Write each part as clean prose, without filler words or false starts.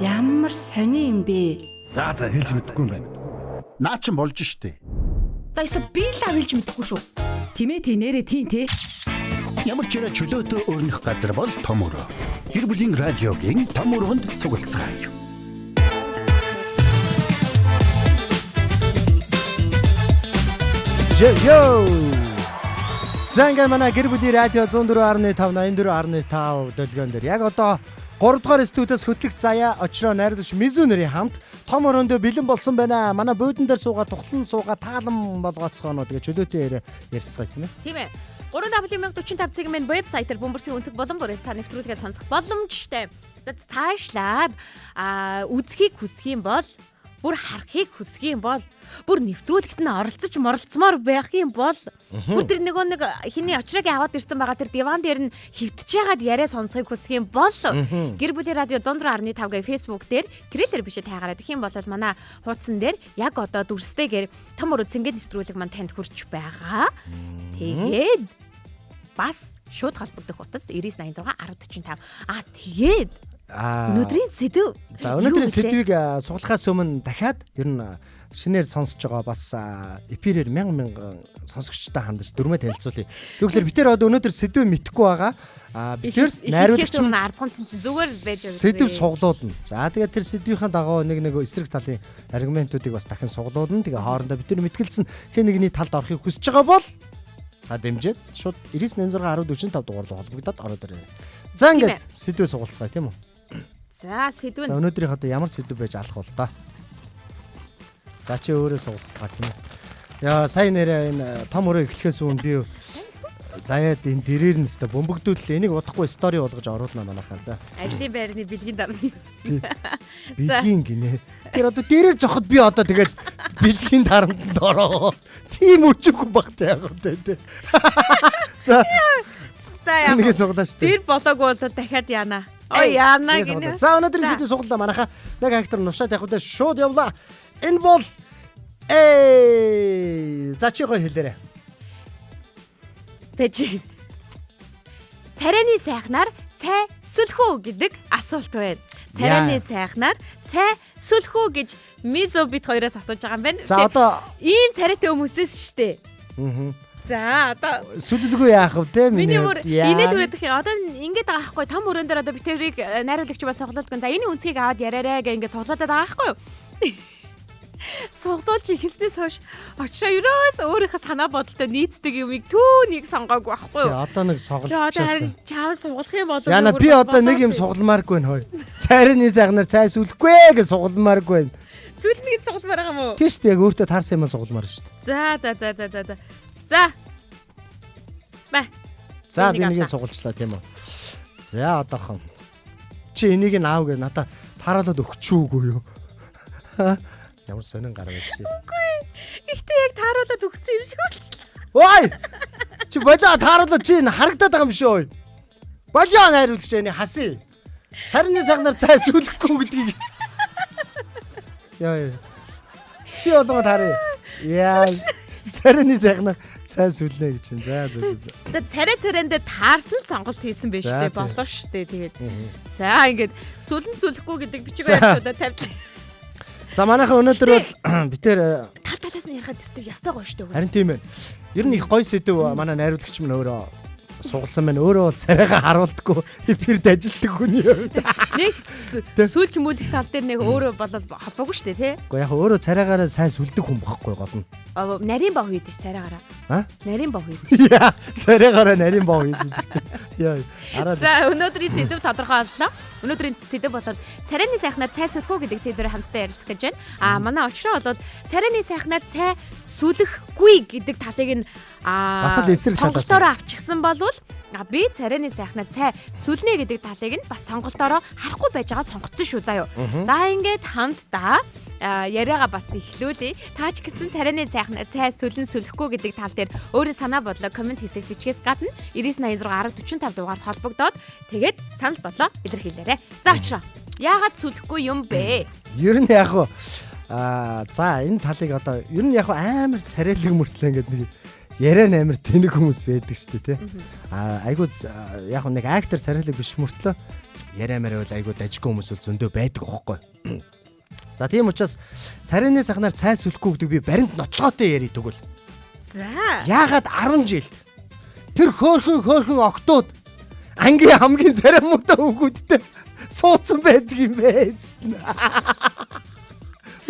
Ямар сони юм бэ? За за хэлж мэдэхгүй юм байна. Наа чин болж штэ. За ёстой би л авилж мэдэхгүй шүү. Тимээ тий нэрээ тий те. Ямар ч яриа чөлөөтэй өрнөх газар бол том өрөө. Гэр бүлийн радиогийн том өрөөнд цуглацгаая. Йо. За ингээ манай гэр бүлийн радио 104.5 84.5 долгион дээр яг одоо 3 дугаар студиэс хөтлөх заяа очроо найруулагч Мизу нэрийн хамт том өрөөндөө бэлэн болсон байна. Манай буудан дээр суугаа тухлан суугаа таалан болгооцгооноо тэгээ чөлөөтэй яриа ярьцгаая тийм ээ. Тийм ээ. 3W1045 цэг мэн вебсайтаар бөмбөрцгийн өнцөг болон бүрээс та нэвтрүүлгээ сонсох боломжтой. За цаашлаад үзхийг хүсэх юм бол бүр харахыг хүсэх юм бол бүр нэвтрүүлэгт нь оролцож моролцмоор байх юм бол бүр тэр нөгөө нэг хиний очрог аваад ирсэн байгаа тэр диван дээр нь хөвтөж яагаад яриа сонсохыг хүсэх юм бол гэр бүлийн радио 104.5 гэ Facebook дээр кириллээр бичиж тайгараад их юм бол манай хуудсан дээр яг одоо дүрстэйгээр том өрөө цэнгэд нэвтрүүлэг маань танд хүрч байгаа. Тэгээд бас шууд холбогдох утас 9986 1045. Аа тэгээд өнөөдрийн сэдв. За өнөөдрийн сэдвийг суглахаас өмнө дахиад ер нь шинээр сонсож байгаа бас эпирээр мянган мянган сонсогчтой хандаж дүрмээ танилцуулъя. Тэгвэл бид тэр одоо өнөөдөр сэдвээ мэдэхгүй байгаа. А бид тэр найруулагч нь арзган чинь зүгээр байж байгаа. Сэдв суглуулна. За тэгээд тэр сэдвийнхээ дагуу нэг нэг эсрэг талын аргументуудыг бас дахин суглуулна. Тэгээ хоорондоо бид тэр мэтгэлцэн хэн нэгний талд орохыг хүсэж байгаа бол та дэмжиж шууд 99 6 10 45 дугаар руу холбогдоод ороод ирээ. За ингээд сэдвээ сугалцгаая тийм үү? За сэдв нь. За өнөөдрийнх одоо ямар сэдв байж алах бол та? За чи өөрөө сугалах га тийм үү? Яа сая нэрээ энэ том өрөө эхлэхээс өмнө би заяад энэ дэрээр нь өстө бөмбөгдүүллээ. Энийг удахгүй стори болгож оруулна манайхаа. За. Ажлын байрны бэлгийн дарна. Бэлгийн гинэ. Тэр одоо дээрээр зоход би одоо тэгэл бэлгийн дарамтанд ороо. Тийм өчөхгүй багтай яг одоо тий. За. За яа. Нэгээ суглаа шүү дээ. Тэр болоогүй бол дахиад яана. Ой яана гинэ. За өнөөдрийн сэдв суглаа манайхаа. Нэг актер нушаад явах удаа шууд явлаа. Энэ бол за чи гоё хэлээрэй. Тэжи. Царайны сайхнаар цай сүлхүү гэдэг асуулт байна. Царайны сайхнаар цай сүлхүү гэж Мизо бит хоёроос асууж байгаа юм байна. За одоо ийм царайтай хүмүүсээс штэ. Аа. За одоо сүлэлгүй яах вэ те миний бүр инээд үрээд их одоо ингэж байгаа байхгүй том өрөөн дээр одоо битэрийг найруулагч бас суглуулдаг. За энэ үнцгийг аваад яриарэ гэ ингэ суглаад байгаа байхгүй юу? Суглуулж эхэлснээс хойш очроо ерөөс өөрийнхөө санаа бодолтой нийцдэг юмыг түүнийг сонгоогүй байхгүй юу? Одоо нэг соголт. Одоо харин чаав суглах юм болов Яна би одоо нэг юм сугалмааргүй байна хой. Цайрны сайхнаар цай сүлэхгүй гэж сугалмааргүй байна. Сүлнэ гэж сугалмаар байгаа юм уу? Тийм шүү дээ яг өөртөө таарсан юм сугалмаар шүү дээ. За за за за за за. За. Ба. За би нэгийг сугалчлаа тийм үү. За одоохон. Чи энийг нь аав гэ надаа тааруулаад өгчүүгүй юу? Ямар сонин гарав чи. Үгүй. Гэхдээ яг тааруулаад өгсөн юм шиг болчихлоо. Ой! Чи болоо тааруулаад чи энэ харагдаад байгаа юм шүү. Болоо найруулагч энэ хасъя. Царны сайхнаар цай сүлэхгүй гэдгийг. Яа. Чи болгоо таарэ. Яа. Царны сайхнаар цай сүлнэ гэж байна. За за за. За царай царайндаа таарсан л сонголт хийсэн байж тээ болоо штэ тэгээд. За ингээд сүлэн сүлэхгүй гэдэг бичиг баримтуудаа тавьлаа. За манайхан өнөөдөр бол бид тэр тал талаас нь ярихад тест ястай гоё штэ. Харин тийм ээ. Ер нь их гоё сэдв манай найруулагч минь өөрөө сугалсан байна. Өөрөө бол царайгаа харуулдаггүй эфирд ажилтдаг хүний хувьд. Нэг сүлж мүлэх тал дээр нэг өөрөө болол холбоогүй штэ тий. Гэхдээ яг өөрөө царайгаараа сайн сүлдэг хүн бохгүй гол нь. Нарийн бов хийдэж царайгаараа. А? Нарийн бов хийдэж. Яа, царайгаараа нарийн бов хийдэж. Яа. Араа. За өнөөдрийн сэдв тодорхой боллоо. Өнөөдрийн сэдв бол царайны сайхнаар цай сүлэх үү гэдэг сэдвээр хамтдаа ярилцах гэж байна. А манай очроо бол царайны сайхнаар цай сүлэхгүй гэдэг талыг нь бас л эсрэг талаас сонголтоороо авчихсан болвол би царайны сайхнаар цай сүлнэ гэдэг талыг нь бас сонголтоороо харахгүй байж байгаа сонгоцсон шүү заа юу. За ингээд хамтдаа яриагаа бас эхлүүлье. Таач гэсэн царайны сайхнаар цай сүлэн сүлэхгүй гэдэг тал дээр өөрөө санаа бодлоо коммент хийсэх бичгээс гадна 9986 1045 дугаарт холбогдоод тэгээд санал бодлоо илэрхийлээрэй. За очроо. Яагаад сүлэхгүй юм бэ? Ер нь яг уу за энэ талыг одоо ер нь яг амар царайлаг мөртлөө ингээд нэг Яриа нь амар тэнэг хүмүүс байдаг шүү дээ, тий. Аа айгуу яг нэг актер царайлаг биш мөртлөө яриа мэрэ бол айгуу дажгүй хүмүүс бол зөндөө байдаг аахгүй. За тийм учраас царайны сахнаар цай сүлэхгүй гэдэг би баримт нотлогоотой ярий тэгвэл. За. Яагаад 10 жилд тэр хөөхөн октод ангийн хамгийн царай муутай хүүхдүүдтэй суудсан байдаг юм бэ?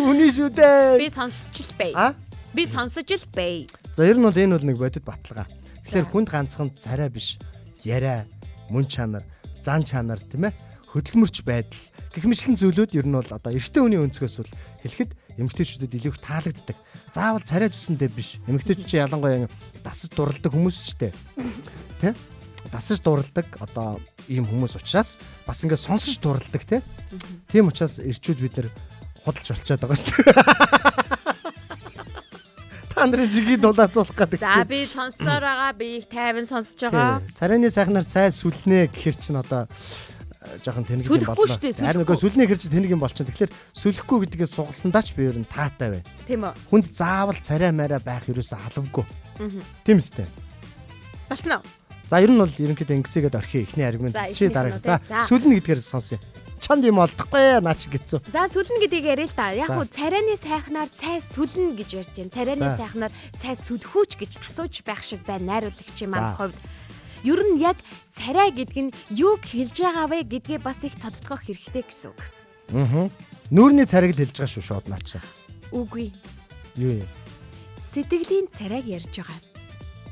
Үний шүү дээ. Би сонсч л бай. А? Би сонсож л бай. За ер нь бол энэ бол нэг бодит баталгаа. Тэгэхээр хүнд ганцхан царай биш. Яриа, мөн чанар, зан чанар тийм ээ, хөдөлмөрч байдал гэх мэтлэн зүйлүүд ер нь бол одоо эрэгтэй хүний өнцгөөс бол хэлэхэд эмэгтэйчүүдэд илүү их таалагддаг. Заавал царай зүсэндээ биш. Эмэгтэйчүүд чинь ялангуяа дасаж дурладаг хүмүүс ч дээ. Тэ? Дасаж дурладаг одоо ийм хүмүүс учраас бас ингээд сонсож дурладаг тэ. Тийм учраас эрчүүд бид нэр худалж болчоод байгаа шүү дээ. Та нарын жигийг дулаацуулах гэдэг. За би сонссоор байгаа, би их тайван сонсож байгаа. Царайны сайхнаар цай сүлнэ гэхэр чинь одоо жоохон тэнэг юм Сүлэхгүй шүү дээ, Харин үгүй сүлнэ гэхэр чинь тэнэг юм болчихно. Тэгэхээр сүлэхгүй гэдгээ сугалсандаа ч би ер нь таатай байна. Тийм үү? Хүнд заавал царай мараа байх ерөөсөө алавгүй. Тийм үстэй. Болцсон уу? За ер нь бол ерөнхийдөө ингэсэгээд орхи эхний аргумент За, чи эхнийх дараа. нь үү, За те? сүлнэ гэдгээр сонсъё. Чамд юм олдохгүй наа чи гэсэн. За сүлнэ гэдгийг яриа л да. Яг За. хуу царайны сайхнаар цай сүлнэ гэж ярьж байна. Царайны За. сайхнаар цай сүлэхүүч гэж асууж байх шиг байна найруулагчийн За. маань хувьд. Ер нь яг царай гэдэг нь юуг хэлж байгаа вэ гэдгээ бас их тодтгох хэрэгтэй гэсэн үг. Аа. Нүүрний царайг л хэлж байгаа шүү шууд наа чи. Үгүй. Юу юм? Сэтгэлийн царайг ярьж байгаа.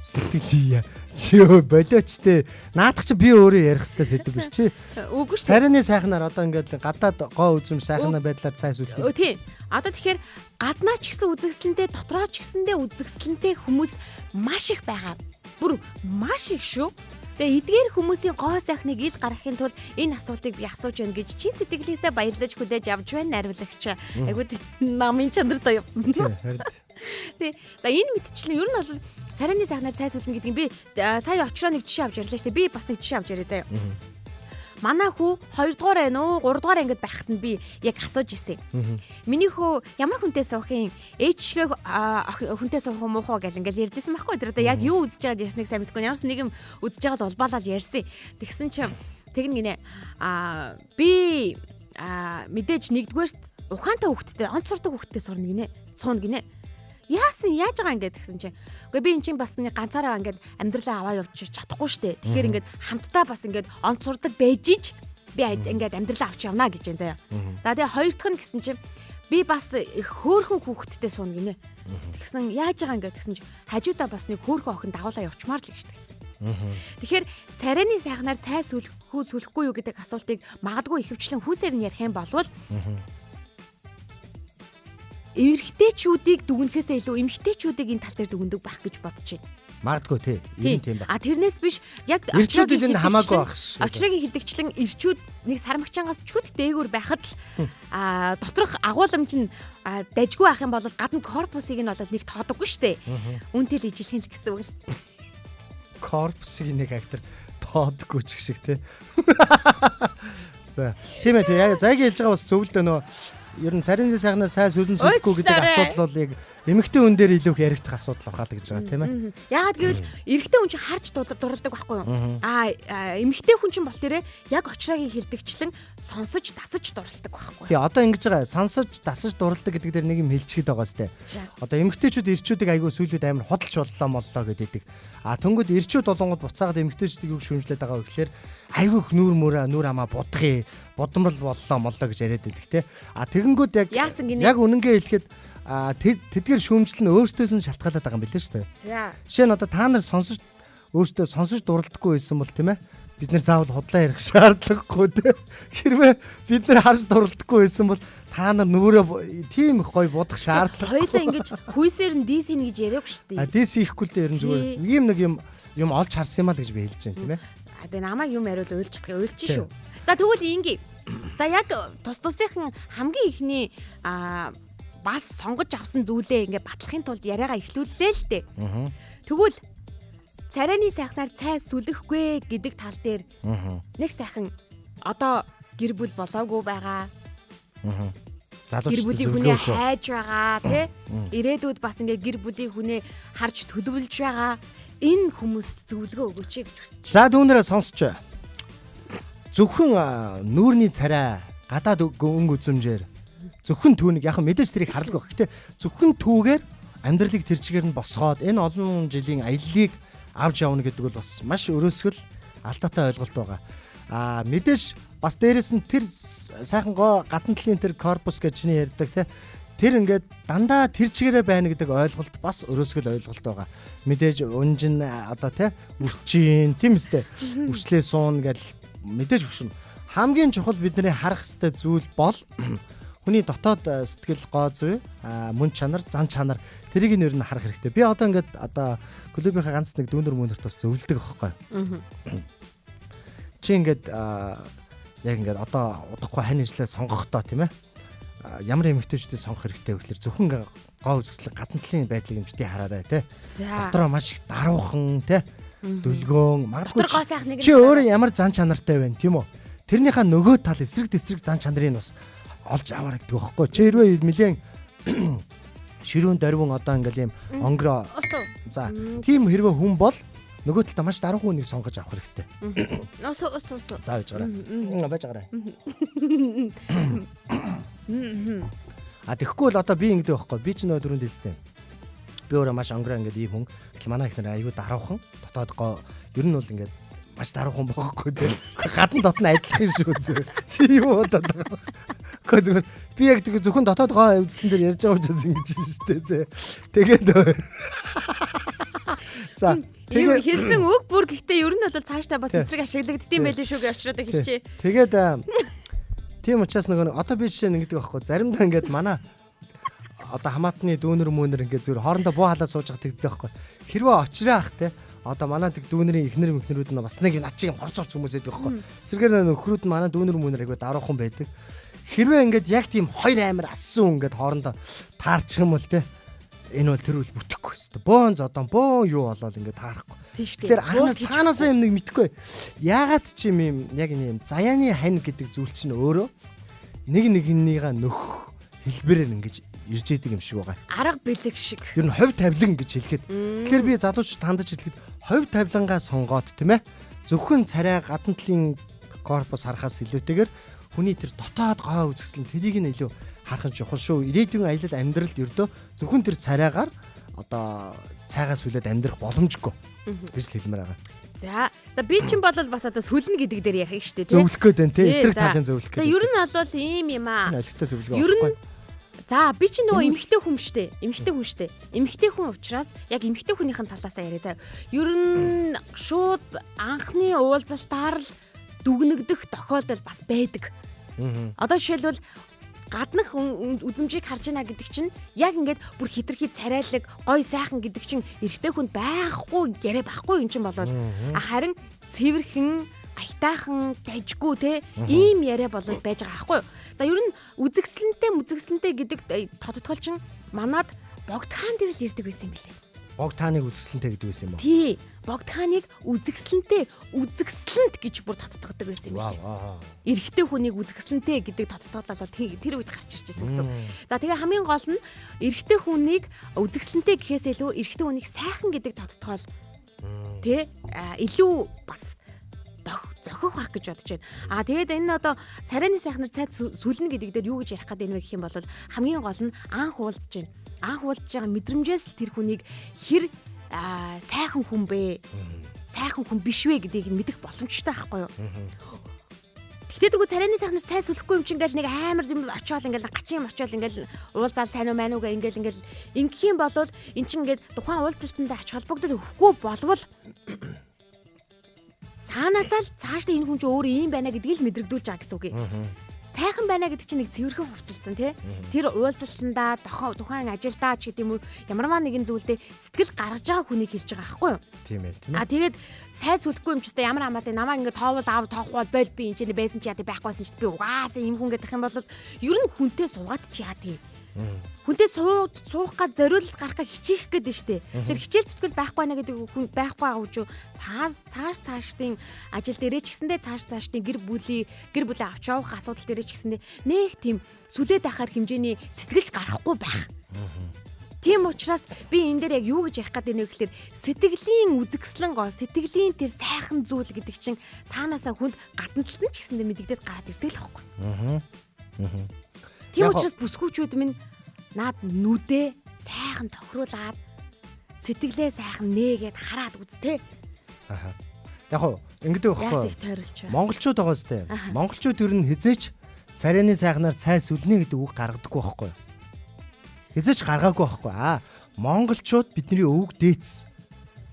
Сэтгэлий. Чи өө болооч те. Наадах чи би өөрөө ярих хэрэгтэй сэдв биш чи. Үгүй шүү. Царайны сайхнаар одоо ингээд гадаад гоо үзэм сайхнаа байдлаар цай сүлдэг. Өө тийм. Одоо тэгэхээр гаднаа ч гэсэн үзэгсэлэнтэй, дотроо ч гэсэндээ үзэгсэлэнтэй хүмүүс маш их байгаа. Бүр маш их шүү. Тэгээ эдгээр хүмүүсийн гоо сайхныг ил гаргахын тулд энэ асуултыг би асууж байна гэж чи сэтгэлээсээ баярлаж хүлээж авч байна найруулагч. Айгуу намын чанартай явсан. Тий, харин. Тий. За энэ мэтчлэн ер нь бол царайны сайхнаар цай сүлнэ гэдэг нь би сая очроо нэг жишээ авч ярьлаа шүү дээ. Би бас нэг жишээ авч яриа заяа. Манай хүү 2 дугаар байна уу 3 дугаар ангид байхад нь би яг асууж ирсэн. Миний хүү ямар хүнтэй суух юм? Ээж шигэ хүнтэй суух юм уу хоо гэл ингээл ярьжсэн байхгүй. Тэр одоо яг юу үзэж байгаад ярьсныг сайн мэдэхгүй. Ямарс нэг юм үзэж байгаа л улбаалал ярьсан. Тэгсэн чинь тэгнэ гинэ. Аа би мэдээж нэгдүгээрт ухаантай хүүхэдтэй, онц сурдаг хүүхэдтэй сурна гинэ. Сууна гинэ. Яасан яаж байгаа ингээд тэгсэн чинь. Үгүй би эн чинь бас нэг ганцаараа ингээд амьдралаа аваа явж чадахгүй штэ. Тэгэхээр ингээд хамтдаа бас ингээд онц сурдаг байж ич би ингээд амьдралаа авч явна гэж юм заяа. За тэгээ хоёр дахь нь гэсэн чинь би бас хөөхөн хүүхэдтэй сууна гинэ. Тэгсэн яаж байгаа ингээд тэгсэн чинь хажуудаа бас нэг хөөхөн охин дагуулаа явчмаар л гэж тэгсэн. Тэгэхээр царайны сайхнаар цай сүлэхгүй сүлэхгүй юу гэдэг асуултыг магадгүй ихэвчлэн хүүсээр нь ярих юм болвол эрэгтэйчүүдийг дүгнэхээсээ илүү эмэгтэйчүүдийг энэ тал дээр дүгнэдэг байх гэж бодож байна. Магадгүй тий. Ер нь тийм байх. А тэрнээс биш яг Эрчүүд Очроогийн энэ хамаагүй хэлдэгчлэн- байх ш. Очроогийн хэлдэгчлэн эрчүүд нэг сармагчангаас чүт дээгүүр байхад л доторх агуулмж нь дажгүй байх юм бол гадна корпусыг нь бол нэг тоодоггүй штэ. Үнтэй л ижилхэн л гэсэн үг л. Корпусыг нэг актер тоодгүй ч гэх шиг тий. За тийм ээ тий. Яг зайгийн хэлж байгаа бас зөвлөдөө нөө ер нь царийн сайхнаар цай сүлэн сүлэхгүй гэдэг Уучлаарай. асуудал бол яг эмэгтэй хүн дээр илүү их яригдах асуудал байхаа л гэж байгаа тийм ээ. Яагаад гэвэл эрэгтэй хүн чинь харж дурладаг байхгүй юу? Эмэгтэй хүн чинь бол тэрэ яг очроогийн хэлдэгчлэн сонсож дасаж дурладаг байхгүй юу? Тий одоо ингэж байгаа сансаж дасаж дурладаг гэдэг дээр нэг юм хэлчихэд байгаа сте. За. Одоо эмэгтэйчүүд эрчүүдийг айгүй сүүлүүд амар худалч боллоо моллоо гэдэг. А тэнгууд эрчүүд болонгод буцаагаад эмэгтэйчүүдийг юу шүмжлээд байгаа вэ гэхээр айгүй их нүүр мөрөө нүүр амаа будахыг будамрал боллоо моллоо гэж яриад байдаг те. А тэгэнгүүт яг Яасан гинэ? яг үнэнгээ хэлэхэд тэдгээр шүүмжлэл нь өөртөөс нь шалтгаалаад байгаа юм билээ шүү дээ. За. Жишээ нь одоо та нар сонсож өөртөө сонсож дурладаггүй байсан бол тийм ээ бид нар заавал худлаа ярих шаардлагагүй те. Хэрвээ бид нар харж дурладаггүй байсан бол та нар нүрээ тийм их гоё будах шаардлага. Хоёлаа ингэж хүйсээр нь дис ийн гэж яриаг шүү А дээ. дис хийхгүй л дээ ер нь зүгээр Тий. ийм нэг юм юм олж харсан юм а л гэж би хэлж байна тийм ээ. А тэгээ намайг юм яриул уйлчих уйлчих Тий. шүү. За тэгвэл ингэ. За яг тус тусынхан хамгийн ихний бас сонгож авсан зүйлээ ингээ батлахын тулд яриагаа эхлүүллээ л дээ. Тэгвэл царайны сайхнаар цай сүлэхгүй гэдэг тал дээр нэг сайхан одоо гэр бүл болоогүй байгаа. Гэр Залуучууд бүлийн зөвлөгөө хүнээ өгөх үү? хайж байгаа тий. Ирээдүйд бас ингээ гэр бүлийн хүнээ харж төлөвлөж байгаа энэ хүмүүст зөвлөгөө өгөөч гэж хүсэж. За дүүнэрээ сонсч. Зөвхөн нүүрний царай гадаад өнгө үзмжээр зөвхөн түүнийг яг мэдээж тэрийг харлаг байх. Гэтэ зөвхөн түүгээр амьдралыг тэр чигээр нь босгоод энэ олон жилийн аяллыг авч явна гэдэг бол бас маш өрөөсгөл алдаатай ойлголт байгаа. Аа мэдээж бас дээрэс нь тэр сайхан гоо гадна талын тэр корпус гэж чиний ярьдаг те тэр ингээд дандаа тэр чигээрээ байна гэдэг ойлголт бас өрөөсгөл ойлголт байгаа. Мэдээж унжин одоо те үрчин тийм үстэй үрчлээ суун гэл мэдээж хөшин. Хамгийн чухал бидний харах ёстой зүйл бол хүний дотоод сэтгэл гоо зүй, мөн чанар, зан чанар тэрийг нь ер нь харах хэрэгтэй. Би одоо ингээд одоо клубийнхаа ганц нэг дүүнер мөнөрт бас зөвлөдөг аахгүй. Чи ингээд яг ингээд одоо удахгүй хань ижлээ сонгохдоо тийм ээ ямар эмэгтэйчүүдийг сонгох хэрэгтэй вэ гэхээр зөвхөн ингээ гоо үзэсгэлэн гадна талын байдлыг нь бити хараарай те. Дотроо маш их даруухан те. Дүлгөөн магадгүй Дотор гоо сайхныг нь чи өөрөө ямар зан чанартай байна тийм үү? Тэрнийхээ нөгөө тал эсрэг дэсрэг зан чанарыг бас олж аваарай гэдэг байхгүй. Чи хэрвээ нэлээд ширүүн дөрвөн одоо ингээл юм онгороо за тийм хэрвээ хүн бол нөгөө талдаа маш даруухан хүнийг сонгож авах хэрэгтэй. Усу усу усу. За байж гараа. Байж гараа. А тэгэхгүй бол одоо би ингэдэг байхгүй. Би ч нөгөө дөрөнд хэлсэн юм. Би өөрөө маш онгороо ингээд ийм хүн. Гэтэл манай их нар аюу даруухан. Дотоод гоо ер нь бол ингээд маш даруухан байхгүй те. Гадна дотн адилхан шүү зөө. Чи юу бодоод байгаа вэ? Гэхдээ зүгээр би яг тэг зөвхөн дотоод гоо үзсэн дээр ярьж байгаа учраас ингэж шүү дээ зөө. Тэгээд за Юу тэгээд хэлсэн үг бүр гэхдээ ер нь бол цаашдаа бас Тий. эсрэг ашиглагддсан байлээ шүү гэж очроод хэлчихэ. Тэгээд тийм учраас нөгөө одоо би жишээ нь ингэдэг байхгүй. Заримдаа ингээд манай одоо хамаатны дүүнер мөнөр ингээд зүгээр хоорондоо буу халаа сууж байгаа тэгдэг байхгүй. Хэрвээ очроо ах те одоо манай тэг дүүнерийн эхнэр мөхнөрүүд нь бас нэг над чиг хорц хорц хүмүүс байдаг байхгүй. Эсрэгээр нөхрүүд нь манай дүүнер мөнөр айгу даруухан байдаг. Хэрвээ ингээд яг тийм хоёр амир ассан ингээд хоорондоо таарчих юм бол те энэ бол тэр үл бүтэхгүй шүү дээ. Бөөн зодон бөөн юу болоод ингээд таарахгүй. Тийм шүү дээ. Тэгэхээр анханаас цаанаасаа юм нэг мэдхгүй. Яагаад ч юм юм яг нэг юм заяаны хань гэдэг зүйл чинь өөрөө нэг нэгнийгаа нөхөх хэлбэрээр ингэж ирж идэг юм шиг байгаа. Арга бэлэг шиг. Ер нь хувь тавилан гэж хэлэхэд. Тэгэхээр би залуучууд хандаж хэлэхэд хувь тавилангаа сонгоод тийм ээ зөвхөн царай гадна талын корпус харахаас илүүтэйгээр хүний тэр дотоод гоо үзэсгэлэн тэрийг нь илүү харах нь чухал шүү. Ирээдүйн аялал амьдралд ердөө зөвхөн тэр царайгаар одоо цайгаа сүлээд амьдрах боломжгүй гэж л хэлмээр байгаа. За. За би чинь бол бас одоо сүлнэ гэдэг дээр ярих шүү дээ тий. Зөвлөх гээд байна тий. Тий, Эсрэг за. талын зөвлөх За гээд. ер нь бол ийм юм аа. Олигтой зөвлөгөө. Ер нь олохгүй. За би чинь нөгөө эмэгтэй хүн штэ. Эмэгтэй хүн штэ. Эмэгтэй хүн учраас яг эмэгтэй хүнийхэн талаасаа яриа заа. Ер нь шууд анхны уулзалтаар л дүгнэгдэх тохиолдол бас байдаг. Одоо жишээлбэл гаднах үзмжийг харж байна гэдэг чинь яг ингээд бүр хитрхи царайлаг, гой сайхан гэдэг чинь эрэгтэй хүнд байхгүй яриа байхгүй юм чинь болол. А харин цэвэрхэн аятайхан дайжгүй те ийм яриа болол байж байгаа байхгүй юу. За ер нь үзэгсэлэнтэй мүзэгсэлэнтэй гэдэг тодтгол чинь манад богдхаан дээр л ирдэг байсан юм билээ. Бог тааныг үзэсгэлэнтэй гэдэг байсан юм уу? Тий. Богдхааныг үзэгсэлэнтэй, үзэгсэлэнт гэж бүр тодтогдог байсан юм Вау. билээ. Аа. Эрэгтэй хүнийг үзэгсэлэнтэй гэдэг тодтогдол бол тэр үед гарч ирж байсан гэсэн үг. За тэгээ хамгийн гол нь эрэгтэй хүнийг үзэгсэлэнтэй гэхээс илүү эрэгтэй хүнийг сайхан гэдэг тодтгоол тэ илүү бас зохих байх гэж бодож байна. А тэгээд энэ одоо царайны сайхнаар цай сүлнэ гэдэг дээр юу гэж ярих гэдэг юм бэ гэх юм бол хамгийн гол нь анх уулзж байна. Анх уулзж байгаа мэдрэмжээс л тэр хүнийг хэр сайхан хүн бэ? Сайхан хүн биш вэ гэдгийг нь мэдэх боломжтой байхгүй юу? Тэгтээ тэргүй царайны сайхнаар цай сүлэхгүй юм чинь ингээл нэг амар юм очиод ингээл гачин юм очиод ингээл уулзаал сайн уу мань уу гэ ингээл ингээл ингэх юм бол эн чинь ингээд тухайн уулзалтандаа ач холбогдол өгөхгүй болвол цаанаасаа л цаашдаа энэ хүн чинь өөр ийм байна гэдгийг л мэдрэгдүүлж байгаа гэсэн үг юм. Сайхан байна гэдэг чинь нэг цэвэрхэн хувцалсан тий. Тэр уулзалтандаа тухайн ажилдаа ч гэдэг юм уу ямарваа нэгэн зүйлдээ сэтгэл гаргаж байгаа хүнийг хэлж байгаа байхгүй юу? Тийм ээ тийм А ээ. тэгээд сайн сүлэхгүй юм ч гэсэн ямар хамаатай намаа ингээ тоовол аав тоохгүй бол боль би энэ ч байсан чи яа тий байхгүйсэн ч би угаасаа ийм хүн гэдэг юм бол ер нь хүнтэй суугаад чи яа тий. Хүнтэй суух га зориулалт гарахаа хичээх гээд нь штэ. Тэгэхээр хичээл зүтгэл байхгүй байна гэдэг хүн байхгүй байгаа үгүй цааш цаашдын ажил дээрээ ч гэсэндээ цааш цаашдын гэр бүлээ авч явах асуудал дээрээ ч гэсэндээ нэг тийм сүлээд байхаар хэмжээний сэтгэлж гарахгүй байх. Тийм учраас би энэ дээр яг юу гэж ярих гээд байна вэ гэхээр сэтгэлийн үзэгслэн гоо сэтгэлийн тэр сайхан зүйл гэдэг чинь цаанаасаа хүнд гадна талд нь ч гэсэндээ мэдэгдээд гараад ирдэг л байхгүй. Тийм учраас бүсгүүчүүд минь наад нүдээ сайхан тохируулаад сэтгэлээ сайхан нээгээд хараад үз тэ. Аха. Яг хоо ингэдэг байхгүй. Монголчууд байгаа сте. Монголчууд ер нь хизээч царайны сайхнаар цай сүлнэ гэдэг үг гаргадаггүй байхгүй. Хизээч гаргаагүй байхгүй. Аа, монголчууд бидний өвөг дээц.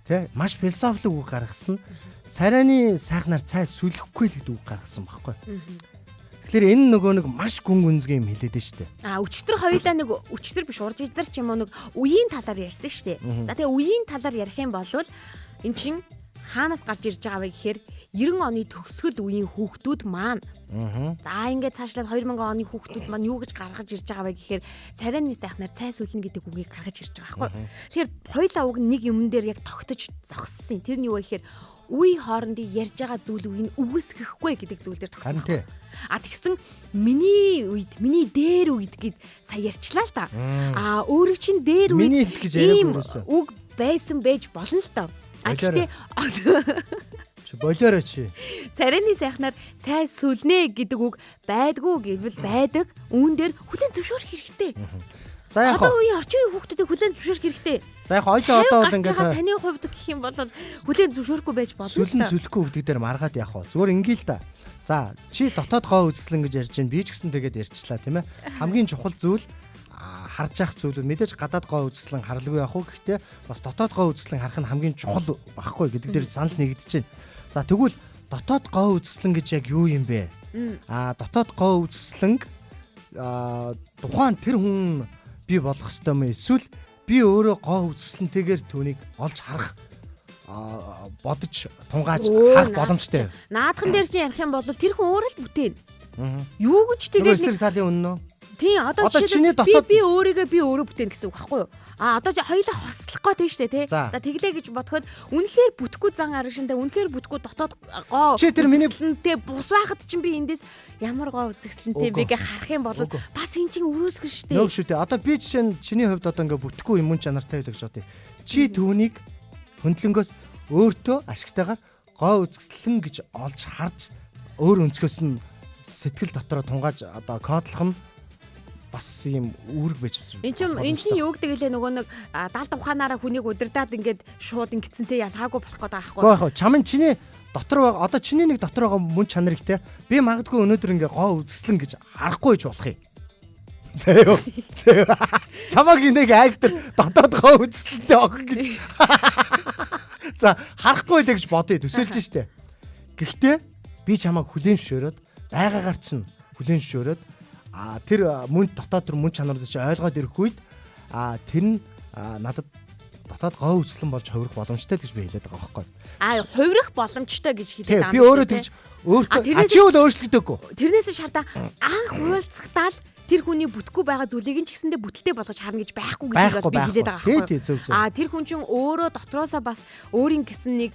Тэ маш философик үг гаргасан. Царайны сайхнаар цай сүлэхгүй л гэдэг үг гаргасан байхгүй. Тэгэхээр энэ нөгөө нэг маш гүн гүнзгий юм хэлээд нь штэ. Аа, өчтөр хоёулаа нэг өчтөр биш урж идэр ч юм уу нэг үеийн талаар ярьсан штэ. За тэгээ үеийн талаар ярих юм бол эн чин хаанаас гарч ирж байгаа вэ гэхээр 90 оны төгсгөл үеийн хүүхдүүд маань. За ингээд цаашлаад 2000 оны хүүхдүүд маань юу гэж гаргаж ирж байгаа вэ гэхээр царайны сайхнаар цай сүлнэ гэдэг үгийг гаргаж ирж байгаа байхгүй. Тэгэхээр хоёулаа уг нэг юмн дээр яг тогтож зогссон. Тэр нь юу вэ гэхээр үе хоорондын ярьж байгаа зүйл үгийг үгүйсгэхгүй гэдэг зүйл дээр тогтсон. А тэгсэн миний үед, миний дээр үед гэд сая ярьчлаа л да. А өөрөө чинь дээр үед гэж яриаг өрөөсөө. Үг байсан байж болно л доо. А гэхдээ чи болоорой чи. Царайны сайхнаар цай сүлнэ гэдэг үг байдгүй гэвэл байдаг. Үүн дээр хүлээн зөвшөөрөх хэрэгтэй. За яг одоо үеийн орчин үеийн хүүхдүүдийг хүлээн зөвшөөрөх хэрэгтэй. За яг ойлоо одоо бол ингээд таны хувьд гэх юм бол хүлээн зөвшөөрөхгүй байж болно. Сүлэн сүлэхгүй гэдэг дээр маргаад явах уу. Зүгээр ингээл та. За чи дотоод гоо үзэсгэлэн гэж ярьж байна. Би ч гэсэн тэгээд ярьчлаа тийм ээ. Хамгийн чухал зүйл харж явах зүйл мэдээж гадаад гоо үзэсгэлэн харлгүй явах уу. Гэхдээ бас дотоод гоо үзэсгэлэн харах нь хамгийн чухал багхгүй гэдэг дээр санал нэгдэж байна. За тэгвэл дотоод гоо үзэсгэлэн гэж яг юу юм бэ? Аа дотоод гоо үзэсгэлэн тухайн тэр хүн би болох ёстой юм эсвэл би өөрөө гоо үзэсгэлэнтэйгээр түүнийг олж харах бодож тунгааж харах боломжтой. Наадхан дээр чинь ярих юм бол тэр хүн өөрөө л бүтээн. Юу гэж тэгээд эсрэг талын үнэн үү? Тийм одоо жишээлбэл би өөрийгөө би өөрөө бүтээн гэсэн үг байхгүй юу? А одоо хоёулаа хослох гээд тийм шүү дээ тий. За тэглээ гэж бодоход үнэхээр бүтэхгүй зан аргашинтай үнэхээр бүтэхгүй дотоод гоо үзэсгэлэнтэй бус байхад чинь би эндээс ямар гоо үзэсгэлэнтэй бэ гэж харах юм бол бас эн чинь өрөөсгөн шүү дээ. Нөө шүү дээ. Одоо би жишээ нь чиний хувьд одоо ингээ бүтэхгүй юм чанартай байл гэж бодъё. Чи түүнийг хөндлөнгөөс өөртөө ашигтайгаар гоо үзэсгэлэн гэж олж харж өөр өнцгөөс нь сэтгэл дотроо тунгааж одоо кодлох нь бас юм үүрэг байж байсан. Энд чинь юу гэдэг лээ нөгөө нэг далд ухаанаараа хүнийг удирдаад ингээд шууд ингэцэнтэй ялгаагүй болох гээд байгаа байхгүй. Гэхдээ яг чам чиний дотор байгаа одоо чиний нэг дотор байгаа мөн чанарыг те би магадгүй өнөөдөр ингээ гоо үзэсгэлэн гэж харахгүй ч болох юм. Зөө. Чамаг нэг айгтар дотоод гоо үзэсгэлэнтэй охин гэж. За харахгүй л гэж бодъё төсөөлж штэ. Гэхдээ би чамайг хүлээн зөвшөөрөөд байгаагаар чинь хүлээн зөвшөөрөөд тэр мөн дотоод тэр мөн чанарууд чи ойлгоод ирэх үед тэр нь надад дотоод гоо үзэсгэлэн болж хувирах боломжтой гэж би хэлээд байгаа байхгүй. А хувирах боломжтой гэж хэлээд байгаа. Би өөрөө тэгж өөртөө чи бол өөрчлөгдөөгүй. Тэрнээс шаардаа анх уулзахдаа л тэр хүний бүтггүй байгаа зүйлийг нь ч гэсэндээ бүтэлтэй болгож харна гэж байхгүй гэдгийг бас би хэлээд байгаа байхгүй. А тэр хүн чинь өөрөө дотроосоо бас өөрийн гэсэн нэг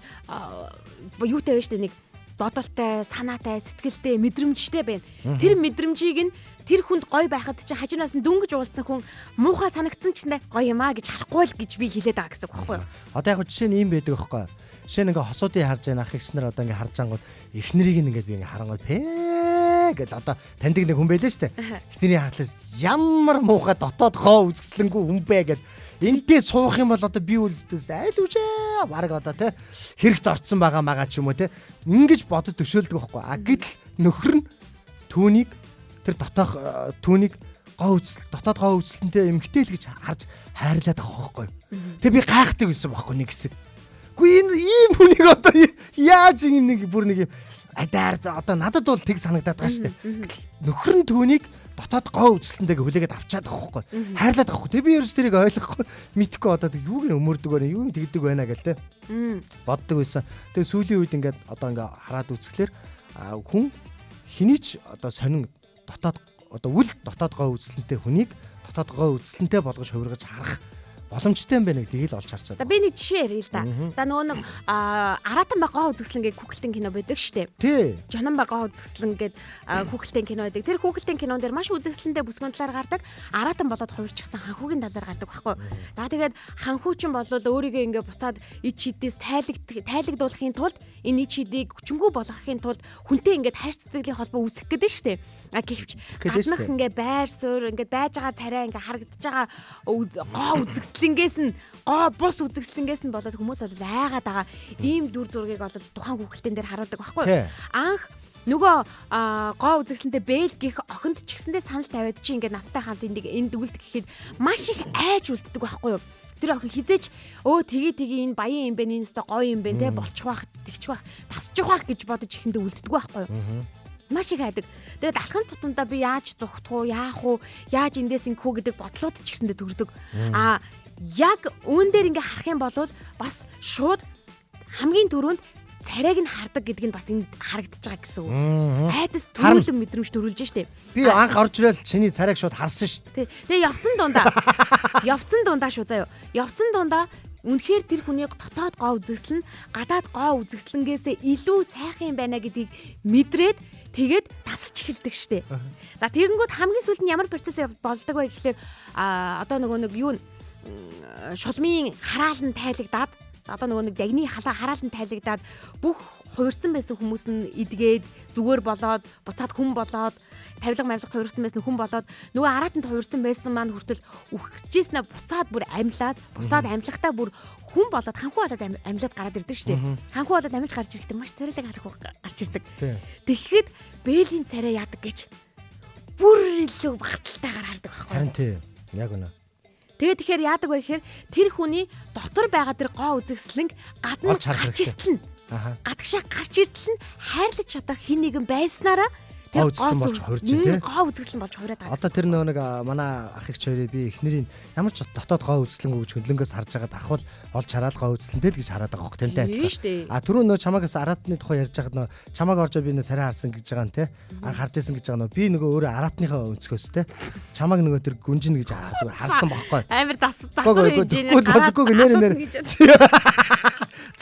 юутай байна штэ нэг бодолтой, санаатай, сэтгэлтэй, мэдрэмжтэй байна. Тэр мэдрэмжийг нь тэр хүнд гоё байхад чинь хажуунаас нь дөнгөж уулзсан хүн муухай санагдсан ч гоё юм аа гэж харахгүй л гэж би хэлээд байгаа гэсэн үг байхгүй юу? Одоо яг жишээ нь ийм байдаг байхгүй юу? Жишээ нь ингээ хосуудыг харж байгаа ах эгч нар одоо ингээ харж ангууд эхнэрийг нь ингээ би ингээ харангууд пээ гэл одоо таньдаг нэг хүн байлаа штэ. Эхнэрийн харахлаас ямар муухай дотоод гоо үзэсгэлэнгүй хүн бэ гэл энтэй суух юм бол одоо би үлсдээс айл үжээ бараг одоо те хэрэгт орцсон байгаа мага ч юм уу те ингэж бодож төшөөлдөг байхгүй. А гэтэл нөхөр нь түүнийг тэр дотоох түүнийг гоо үзэл дотоод гоо үзэлтэнтэй эмгтэй л гэж харж хайрлаад байгаа байхгүй. Тэг би гайхдаг байсан байхгүй нэг хэсэг. Үгүй энэ ийм хүнийг одоо яаж ингэ нэг бүр нэг юм адаар одоо надад бол тэг санагдаад байгаа шүү дээ. Гэтэл нөхөр нь түүнийг дотоод гоо үзэсгэлэнтэйг хүлээгээд авчаад байгаа байхгүй. Хайрлаад байгаа байхгүй. Тэг би ерөөс тэрийг ойлгохгүй мэдхгүй одоо юуг нь өмөрдөг байна, юу нь тэгдэг байна гэл те. Боддог байсан. Тэгээ сүүлийн үед ингээд одоо ингээ хараад үзэхлээр хүн хэний ч одоо сонин дотоод одоо үл дотоод гоо үзэсгэлэнтэй хүнийг дотоод гоо үзэсгэлэнтэй болгож хувиргаж харах боломжтой юм байна гэдгийг л олж харчаад. За би нэг жишээ ярил л да. За нөгөө нэг Аратан ба гоо үзэсгэлэн гэдэг хүүхэлтийн кино байдаг штэ. Тий. Жонон ба гоо үзэсгэлэн гэдэг хүүхэлтийн кино байдаг. Тэр хүүхэлтийн кинон дээр маш үзэсгэлэнтэй бүсгүйн талаар гардаг. Аратан болоод хувирчихсан ханхүүгийн талаар гардаг байхгүй. За тэгээд ханхүү чинь болвол өөрийгөө ингээ буцаад ич хидээс тайлагдуулахын тулд энэ ич хидийг хүчингү болгохын тулд хүнтэй ингээд хайр сэтгэлийн холбоо үүсгэх гэдэг нь штэ. А гэвч гаднах ингээ байр суурь ингээ байж байгаа царай ингээ харагдаж байгаа гоо үзэсгэлэнгээс нь гоо бус үзэсгэлэнгээс нь болоод хүмүүс бол айгаад байгаа ийм дүр зургийг бол тухайн хүүхэлтэн дээр харуулдаг байхгүй. Анх нөгөө гоо үзэсгэлэнтэй Бэл гих охинд ч гэсэндээ санал тавиад чи ингээд надтай хамт энд үлд гэхэд маш их айж үлддэг байхгүй юу? Тэр охин хизээч өө тгий тгий энэ баян юм бэ, энэ өстой гоё юм бэ те болчих бах, тэгчих бах, тасчих бах гэж бодож ихэндээ үлддэг байхгүй юу? Маш их айдаг. Тэгээд алхам тутамдаа би яаж зүхтэх үү, яах уу, яаж эндээс ингэх үү гэдэг бодлууд ч гэсэндээ төрдөг. А яг үүн дээр ингээ харах юм бол бас шууд хамгийн түрүүнд царайг нь хардаг гэдэг нь бас энд харагдаж байгаа гэсэн үг. Айдас төрүүлэн мэдрэмж төрүүлж штэ. Би анх орж ирэл чиний царайг шууд харсан штэ. Тэгээ явцсан дундаа. Явцсан дундаа шүү заяо. Явцсан дундаа үнэхээр тэр хүний дотоод гоо үзэсгэлэн гадаад гоо үзэсгэлэнгээсээ илүү сайхан юм байна гэдгийг мэдрээд тэгээд тасч эхэлдэг штэ. За тэгэнгүүт хамгийн сүүлд нь ямар процесс болдог вэ гэхлээр одоо нөгөө нэг юу шулмын хараал нь тайлагдаад одоо нөгөө нэг дагны хараал нь тайлагдаад бүх хувирсан байсан хүмүүс нь эдгээд зүгээр болоод буцаад хүн болоод тавилга мавилга хувирсан байсан хүн болоод нөгөө араатанд хувирсан байсан маань хүртэл үхчихсэн буцаад бүр амьлаад буцаад амьлахтаа бүр хүн болоод ханхүү болоод амьлаад гараад ирдэг шүү дээ. Ханхүү болоод амьлж гарч ирэхдээ маш царайлаг харах гарч ирдэг. Тэгэхэд Бэлийн царай яадаг гэж бүр илүү багталтайгаар хардаг байхгүй. Харин тий. Яг үнэ. Тэгээд тэгэхээр яадаг вэ гэхээр тэр хүний дотор байгаа тэр гоо үзэсгэлэнг гадна гарч иртэл нь. Гадагшаа гарч иртэл нь хайрлаж чадах хин нэгэн байснараа тэр гоо болж хувирч тий. Гоо үзэсгэлэн болж хувираад байгаа. Одоо тэр нөгөө нэг манай ах эгч хоёрыг би эхнэрийн ямар ч дотоод гоо үзэсгэлэнгүй гэж хөндлөнгөөс харж байгаад ахвал олж хараад гоо үзэсгэлэнтэй л гэж хараад байгаа хөх тантай адилхан. А түрүү нөгөө чамаагаас араатны тухай ярьж байхад нөгөө чамааг орж би нөгөө царай харсан гэж байгаа нь тий. Анх харж исэн гэж байгаа нөгөө би нөгөө өөрөө араатныхаа өнцгөөс тий. Чамааг нөгөө тэр гүнжин гэж зүгээр харсан бохоггүй. Амар засвар хэмжээний гараад нэр нэр.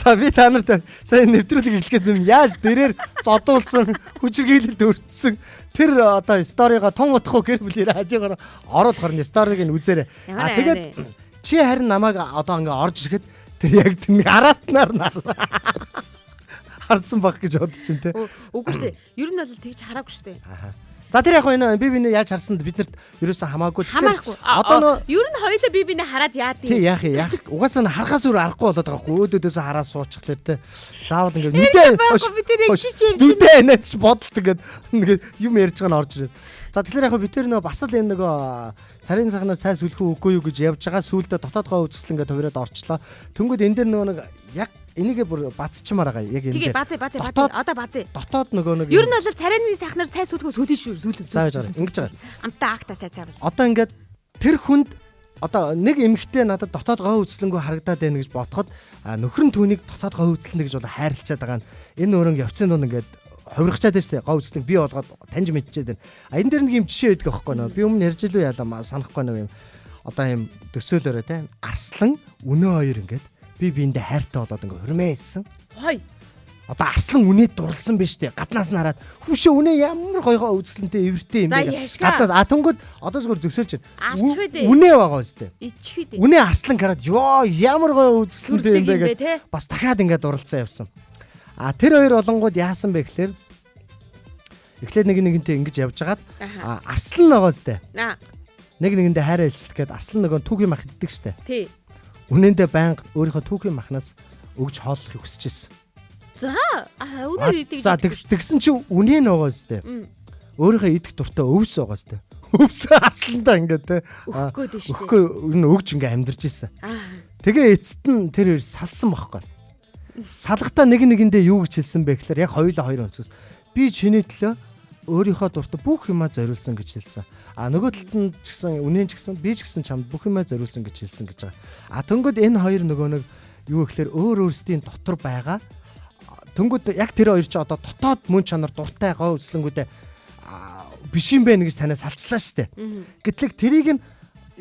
За би та нарт сая нэвтрүүлэг эхлэхээс өмнө яаж дэрээр зодуулсан хүчирхийлэлд өртсөн тэр одоо сториго тун утахгүй гэр бүлийн радиогоор оруулахар нь сториг нь үзээрэй. А тэгээд чи харин намайг одоо ингээ орж ирэхэд тэр яг тэр араатнаар харсан баг гэж бодож чинь те. Үгүй шүү дээ. Ер нь бол тэгж хараагүй шүү дээ. За тэр яг энэ би бинээ яаж харсанд биднэрт ерөөсөн хамаагүй. Хамаарахгүй. Одоо нөө ер нь хоёулаа би бинээ хараад яа тийм. Тий яах юм яах. Угаасаа нь харахаас өөр аргагүй болоод байгаа хгүй. Өөдөөдөөсөө хараа суучихлаа те. Заавал ингээ мэдээ. Би тэр яг чич ярьж. Мэдээ нээч бодолт ингээд ингээд юм ярьж байгаа нь орж ирээд. За тэгэхээр яг би тэр нөө бас л энэ нөгөө царийн сахнаар цай сүлэх үү үгүй юу гэж явж байгаа сүулдэ дотоод гоо үзэсгэлэн ингээд хувираад орчлоо. Тэнгүүд энэ дээр нөгөө нэг яг энийгээ бүр бацчмаар байгаа яг энэ дээр. Тэгээ базээ одоо базээ. Дотоод нөгөө нэг ер нь бол царайны сахнаар цай сүлэх үү сүлэн шүү сүлэн. За байж байгаа. Ингэж байгаа. Амтаа акта сай цай бол. Одоо ингээд тэр хүнд одоо нэг эмэгтэй надад дотоод гоо үзэсгэлэнгүй харагдаад байна гэж бодоход нөхөр нь түүнийг дотоод гоо үзэсгэлэнтэй гэж бол хайрлцаад байгаа нь энэ өөрөнгө явцын дунд ингээд хувиргачаад байна шүү дээ. Гоо үзэсгэлэн бий болгоод таньж мэдчихэд байна. А энэ дээр нэг юм жишээ өгдөг аахгүй нөө. Би өмнө ярьж илүү яалаа санахгүй нэг юм. Одоо юм төсөөлөөрэй те. Арслан үнэ хоёр ингээд би биэндээ хайртай болоод ингээ хурмээсэн. Хой. Одоо арслан үнээд дурлсан биш үү? Гаднаас нь хараад хүүшээ үнэ ямар гойгоо үзэсгэлэнтэй эвэртэй юм бэ? Гаднаас а тэнгүүд одоо зүгээр зөксөлж байна. Үнэ байгаа үстэй. Үнэ арслан хараад ёо ямар гоё үзэсгэлэнтэй юм бэ гэд бас дахиад ингээ дурлцсан явсан. А тэр хоёр болонгууд яасан бэ гэхлээр эхлээд нэг нэгэнтэй ингэж явж хагаад арслан байгаа үстэй. Нэг нэгэндээ хайраа илчлэх гээд арслан нөгөө түүхийн мах иддэг штэ. Тий. Үнэндээ байнга өөрийнхөө түүхийн махнаас өгж хооллохыг хүсэж ирсэн. За үнэ идэг. За тэгсэн чи үнэ нөгөө үстэй. Өөрийнхөө идэх дуртай өвс байгаа үстэй. Өвс арсландаа ингээд те. Өгөхгүй дээ штэ. Өгөхгүй ер нь өгж ингээ амьдарч ирсэн. Тэгээ эцэст нь тэр хоёр салсан бохгүй. Салгатаа нэг нэгэндээ юу гэж хэлсэн бэ гэхээр яг хоёулаа хоёр өнцгөөс би чиний төлөө өөрийнхөө дуртай бүх юмаа зориулсан гэж хэлсэн. А нөгөө талд нь ч гэсэн үнэн ч гэсэн би ч гэсэн чамд бүх юмаа зориулсан гэж хэлсэн гэж байгаа. А тэнгүүд энэ хоёр нөгөө нэг юу гэхээр өөр өөрсдийн дотор байгаа. Тэнгүүд яг тэр хоёр чи одоо дотоод мөн чанар дуртай гоо үзлэнгүүдээ биш юм бэ гэж танаас салчлаа штэ. Гэтлэг тэрийг нь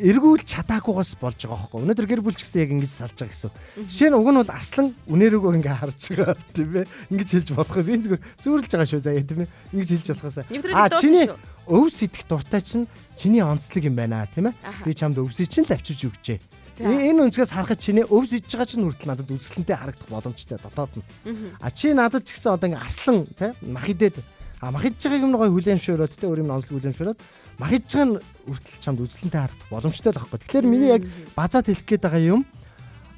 Эргүүлж чадаагүйгаас болж байгаа хөөхгүй. Өнөөдөр гэр бүл ч гэсэн яг ингэж салж байгаа гэсэн. Жишээ нь уг нь бол арслан үнээрөөгөө ингээ харж байгаа тийм ээ. Ингэж хэлж болох юм. Энэ зүгээр зүүрлж байгаа шүү заяа тийм ээ. Ингэж хэлж болохоос. Нэвтрүүлэг дуусна Чиний шүү. өвс идэх дуртай чинь чиний онцлог юм байна тийм ээ. Би чамд өвсийг чинь л авчирч өгчээ. Энэ өнцгөөс харахад чиний өвс идж байгаа чинь хүртэл надад үзэсгэлэнтэй харагдах боломжтой дотоод нь. А чи надад ч гэсэн одоо ингээ арслан тий мах идээд мах идж байгааг юм гоё хүлээн зөвшөөрөөд тий өөр юм онцлог хүлээн зөвшөөрөөд мах идж байгаа нь хүртэл чамд үзэсгэлэнтэй харагдах боломжтой л байхгүй. Тэгэхээр миний яг базаад хэлэх гээд байгаа юм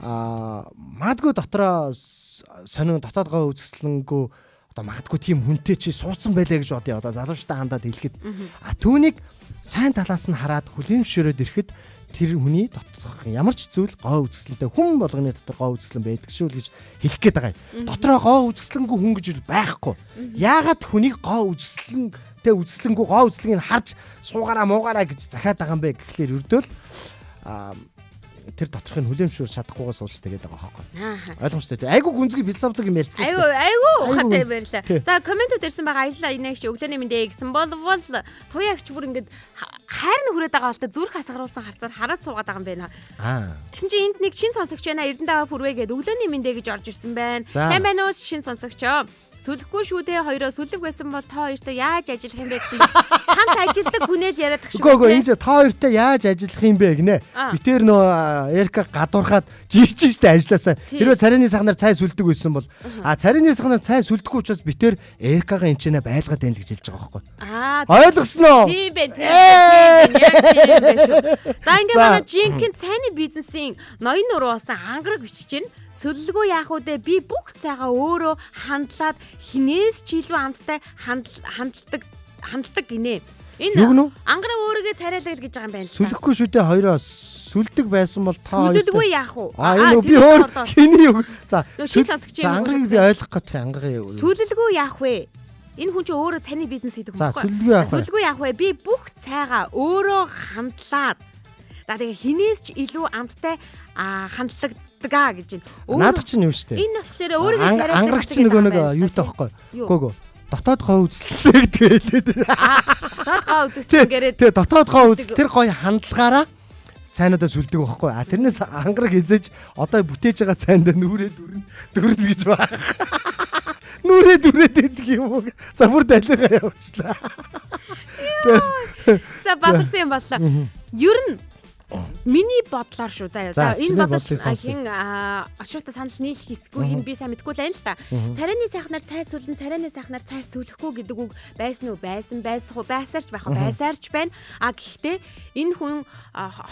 магадгүй дотроо сонин дотоод гоо үзэсгэлэнгүй одоо магадгүй тийм хүнтэй чи суудсан байлаа гэж бодъё. Одоо залуучтай хандаад хэлэхэд түүнийг сайн талаас нь хараад хүлээн зөвшөөрөөд ирэхэд тэр хүний доторх ямар ч зүйл гоо үзэсгэлэнтэй хүн болгоны дотор гоо үзэсгэлэн байдаг шүү л гэж хэлэх гээд байгаа юм. Дотроо гоо үзэсгэлэнгүй хүн гэж байхгүй. Яагаад хүнийг гоо үзэсгэлэнтэй үзэсгэлэнгүй гоо үзэсгэлэнгийг харж суугаараа муугаараа гэж захиад байгаа юм бэ гэхлээр өрдөөл тэр доторхыг хүлээн зөвшөөрч чадахгүйгээс уулж тэгээд байгаа байхгүй. Ойлгомжтой тий. Айгу гүнзгий философик юм ярьчихлаа. Айгу айгу ухаантай баярлаа. Тий. За комментүүд ирсэн байгаа аяллаа инээгч өглөөний мэндэ гэсэн болвол туяагч бүр ингээд хайр нь хүрээд байгаа болтой зүрх хасгаруулсан харцаар хараад суугаад байгаа юм байна. Тэгсэн чинь энд нэг шин сонсогч байна. Эрдэнэ даваа пүрвэ гээд өглөөний мэндэ гэж орж ирсэн байна. За. Сайн байна уу шин сонсогчоо. Сүлэхгүй шүү дээ хоёроо сүлэг байсан бол та хоёртой яаж ажиллах юм бэ гэсэн хамт ажилладаг хүнээ л яриад тах шүү. Үгүй үгүй энэ чи та хоёртой яаж ажиллах юм бэ гинэ. Аа. Би тэр нөө Эрка гадуурхаад жийж штэ ажилласаа. Тий. Хэрвээ царины сахнаар цай сүлдэг байсан бол царины сахнаар цай сүлдэхгүй учраас би тэр Эркагаа энэ ч нэ байлгаад байна л гэж хэлж байгаа байхгүй. Ойлгосноо? Тийм байх. Тийм байх. Яг тийм байх шүү. За ингээ За. манай жинхэнэ цайны бизнесийн ноён нуруу болсон ангараг бичиж байна. Сүлэлгүй яах вэ? Би бүх цайгаа өөрөө хандлаад хинээс ч илүү амттай хандладаг гинэ. Энэ Юу гэнэ үү? ангараг өөрийгөө царайлаг л гэж байгаа юм байна л та. Сүлэхгүй шүү дээ хоёроо сүлдэг байсан бол та хоёртой. Сүлэлгүй яах вэ? Энэ би өөр хиний үг. За Нөө шин сонсогч за юм ангарыг уу? би ойлгох гэдэг ангарыг. Сүлэлгүй яах вэ? Энэ хүн чинь өөрөө цайны бизнес хийдэг хүн За, байхгүй. сүлэлгүй яах вэ? Сүлэлгүй яах вэ? Би бүх цайгаа өөрөө хандлаад. За тэгээ хинээс ч илүү амттай хандлагдаг гэж байна. Наадах чинь юм шүү дээ. Энэ болохоор өөрийгөө царайлдаг. Ангараг чинь нөгөө нэг юутай байхгүй. Юу? Үгүй үгүй. Дотоод гоо үзэсгэлээ гэдэг хэлээд. Дотоод гоо үзэсгэлэнгээр Тий, дотоод гоо үзэл тэр гоё хандлагаараа цайнуудаа сүлдэг байхгүй. А тэрнээс ангараг хизээж одоо бүтээж байгаа цайндаа нүрээ дүрнэ гэж байна. Нүрээ дүрээд идэх юм уу? За бүр далигаа явуулчлаа. За баларсан юм боллоо. Ер нь миний бодлоор шүү заяа. За, За энэ чиний бодол бодлыг сонсъё. хин очроотой санал нийлэх хэсгүй хин би сайн мэдгүй л байна л та. Царайны сайхнаар цай сүлэн, царайны сайхнаар цай сүлэхгүй гэдэг үг байсан уу? Байсан, байсан уу? Байсаарч байх уу? Байсаарч байна. А гэхдээ энэ хүн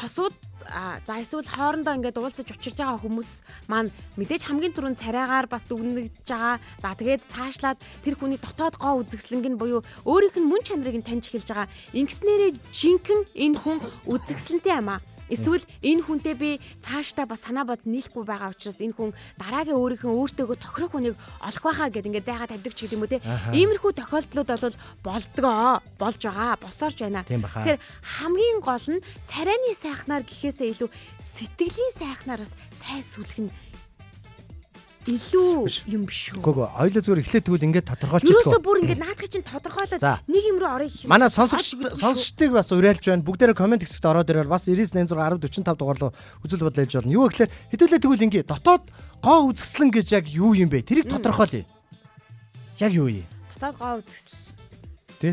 хосууд за эсвэл хоорондоо ингээд уулзаж учирж байгаа хүмүүс маань мэдээж хамгийн түрүүнд царайгаар бас дүгнэгдэж байгаа. За тэгээд цаашлаад тэр хүний дотоод гоо үзэсгэлэнг нь буюу өөрийнх нь мөн чанарыг нь таньж эхэлж байгаа. Ингэснээрээ жинхэнэ энэ хүн үзэсгэлэнтэй юм аа. Эсвэл энэ хүнтэй би цаашдаа бас санаа бодол нийлэхгүй байгаа учраас энэ хүн дараагийн өөрийнх нь өөртөөгөө тохирох хүнийг олох байхаа гэд ингээд зайгаа тавьдаг ч гэдэг юм уу те. Иймэрхүү тохиолдлууд бол болдгоо, болж байгаа, босоорч байна. Тийм баха. Тэгэхээр хамгийн гол нь царайны сайхнаар гэхээсээ илүү сэтгэлийн сайхнаар бас цай сүлэх нь илүү юм биш үү? Үгүй үгүй. Ойлоо зүгээр эхлээд тэгвэл ингээд тодорхойлж Юусоо идэх. бүр ингээд наадах чинь тодорхойлоод За. нэг юм руу орё гэх юм. Манай Олж өгдөггүй шүү. сонсогчдыг бас уриалж байна. Бүгдээрээ комент хэсэгт ороод ирээр бас 99 6 10 45 дугаар руу үзэл бодол хэлж болно. Юу гэхээр хэдүүлээ тэгвэл ингээ дотоод гоо үзэсгэлэн гэж яг юу юм бэ? Тэрийг тодорхойлъё. Яг юу юм? Дотоод гоо үзэсгэлэн. Тэ?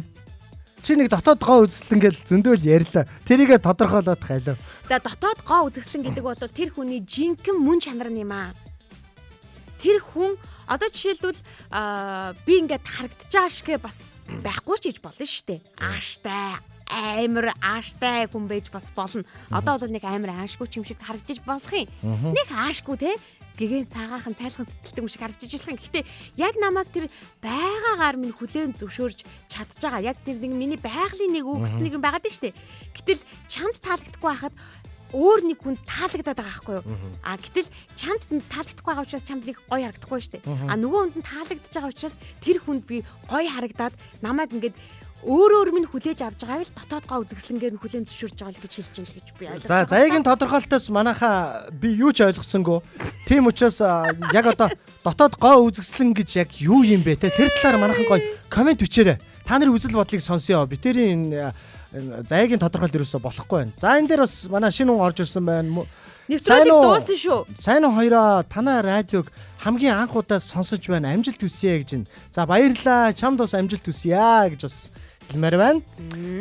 Чи нэг дотоод гоо үзэсгэлэн гэж зөндөөл ярьлаа. Тэрийгэ тодорхойлоод хайлаа. За дотоод гоо үзэсгэлэн гэдэг бол тэр хүний жинхэнэ мөн чанар нь юм аа. Тэр хүн одоо жишээлбэл би ингээд харагдаж байгаа шиг бас байхгүй ч гэж болно шүү дээ. Ааштай амар ааштай хүн байж бас болно. Одоо бол нэг амар аашгүй ч юм шиг харагдаж болох юм. Нэг аашгүй те гэгэн цагаахан цайлхан сэтэлдэг юм шиг харагдаж болох юм. Гэхдээ яг намайг тэр байгаагаар минь хүлээн зөвшөөрж чадж байгаа. Яг тэр нэг миний байгалийн нэг үгц нэг юм байгаад нь шүү дээ. Гэтэл чамд таалагдахгүй байхад өөр нэг хүн таалагдаад байгаа байхгүй юу? А гэтэл чамд таалагдахгүй байгаа учраас чамд нэг гоё харагдахгүй шүү дээ. А нөгөө хүнд нь таалагдж байгаа учраас тэр хүнд би гоё харагдаад намайг ингээд өөр минь хүлээж авч байгааг л дотоод гоо үзэсгэлэнгээр нь хүлээн зөвшөөрж байгаа л гэж хэлж байна л гэж би ойлгож За байгаа. заяагийн тодорхойлолтоос манайхаа би юу ч ойлгосонгүй. Тийм учраас яг одоо дотоод гоо үзэсгэлэн гэж яг юу юм бэ те? Тэр талаар манайхан гоё комент бичээрэй. Та нарын үзэл бодлыг сонсъё. Битэрийн энэ Заяагийн тодорхойлолт ерөөсөө болохгүй байна. За энэ дээр бас манай шинэ хүн орж ирсэн байна. Нэвтрүүлэг дууссан шүү. Сайн уу хоёроо танай радиог хамгийн анх удаа сонсож байна. Амжилт хүсье гэж байна. За баярлалаа. Чамд бас амжилт хүсье гэж бас хэлмээр байна.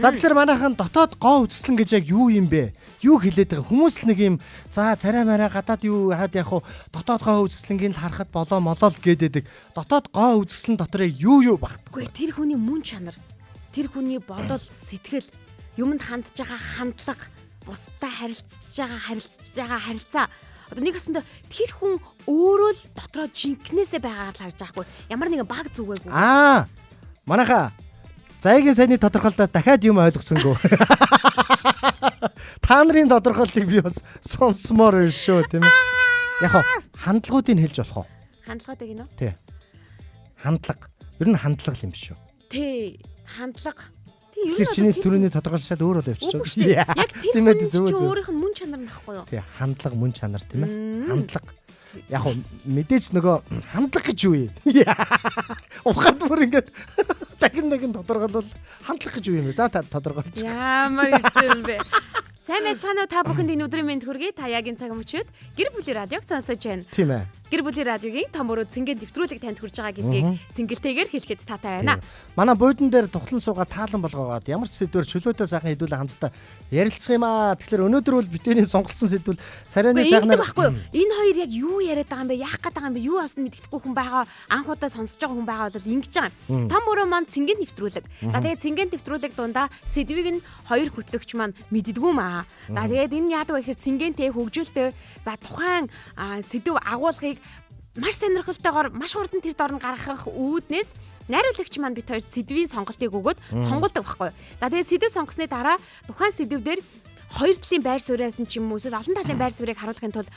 За тэгэхээр манайхан дотоод гоо үзэсгэлэн гэж яг юу юм бэ? Юу хэлээд байгаа? Хүмүүс л нэг юм за царай мараа гадаад юу хараад яг хуу дотоод гоо үзэсгэлэнгийн л харахад болоо молоо л гэдэг. Дотоод гоо үзэсгэлэн дотор яг юу юу багтдаг? Үгүй тэр хүний мөн чанар, тэр хүний бодол, сэтгэл, юмд хандж байгаа хандлага, бусдад харилцаж байгаа харилцаа. Одоо нэг хэсэндээ тэр хүн өөрөө л дотроо жинкнээсээ байгаагаар л харж байгаа хгүй. Ямар нэгэн баг зүгээгүй. Аа. Манайха Заяагийн сайнны тодорхойлолтоос дахиад юм ойлгосонгүй. Та нарын тодорхойлолтыг би бас сонсомоор байна шүү, тийм ээ. Яг хоо хандлагуудыг хэлж болох уу? Хандлагуудыг нөө? Тий. Хандлага. Ер нь хандлага юм шүү. Тий, хандлага. Тий, ер нь чиний түрүүний тодорхойлол шал өөр бол явчихж байгаа. Яг тэр хүн өөрийнх нь мөн чанар нь байхгүй юу? Тий, хандлага мөн чанар тийм ээ. Хандлага. Яг хөө мэдээж нөгөө хандлага гэж юу юм? Ухаад бүр ингээд дахин дахин тодорхойлол хандлага гэж юу юм бэ? За та тодорхойлж. Ямар хэцүү юм бэ? Сайн байцгаана уу та бүхэнд энэ өдрийн мэнд хүргэе. Та яг энэ цаг мөчид Гэр бүлийн радиог сонсож байна. Тийм ээ. Гэр бүлийн радиогийн том өрөө цэнгийн нэвтрүүлэг танд хүрж байгаа гэдгийг цэнгэлтэйгээр хэлэхэд таатай байна. Манай буудан дээр тухлан суугаа таалан болгоогоод ямар ч сэдвээр чөлөөтэй сайхан хэдүүлэн хамтдаа ярилцах юм аа. Тэгэхээр өнөөдөр бол битээний сонголсон сэдвэл царайны сайхнаар байхгүй юу? Энэ хоёр яг юу яриад байгаа юм бэ? Яах гээд байгаа юм бэ? Юу болсон мэддэхгүй хүн байгаа. Анх удаа сонсож байгаа хүн байгаа бол ингэж байгаа юм. Том өрөө маань цэнгийн нэвтрүүлэг. За тэгээд цэнгийн нэвтрүүлэг дундаа сэдвийг нь хоёр хөтлөгч маань мэддэггүй маа. За тэгээд энэ яадаг вэ гэхээр цэнгэнтэй хөгжилтэй за тухайн сэдв агуулгыг маш сонирхолтойгоор маш хурдан тэр дор нь гаргах үүднээс найруулагч маань бит хоёр сэдвийн сонголтыг өгөөд сонгуулдаг байхгүй. За тэгээд сэдв сонгосны дараа тухайн сэдв дээр хоёр талын байр сууриас нь ч юм уу эсвэл олон талын байр суурийг харуулахын тулд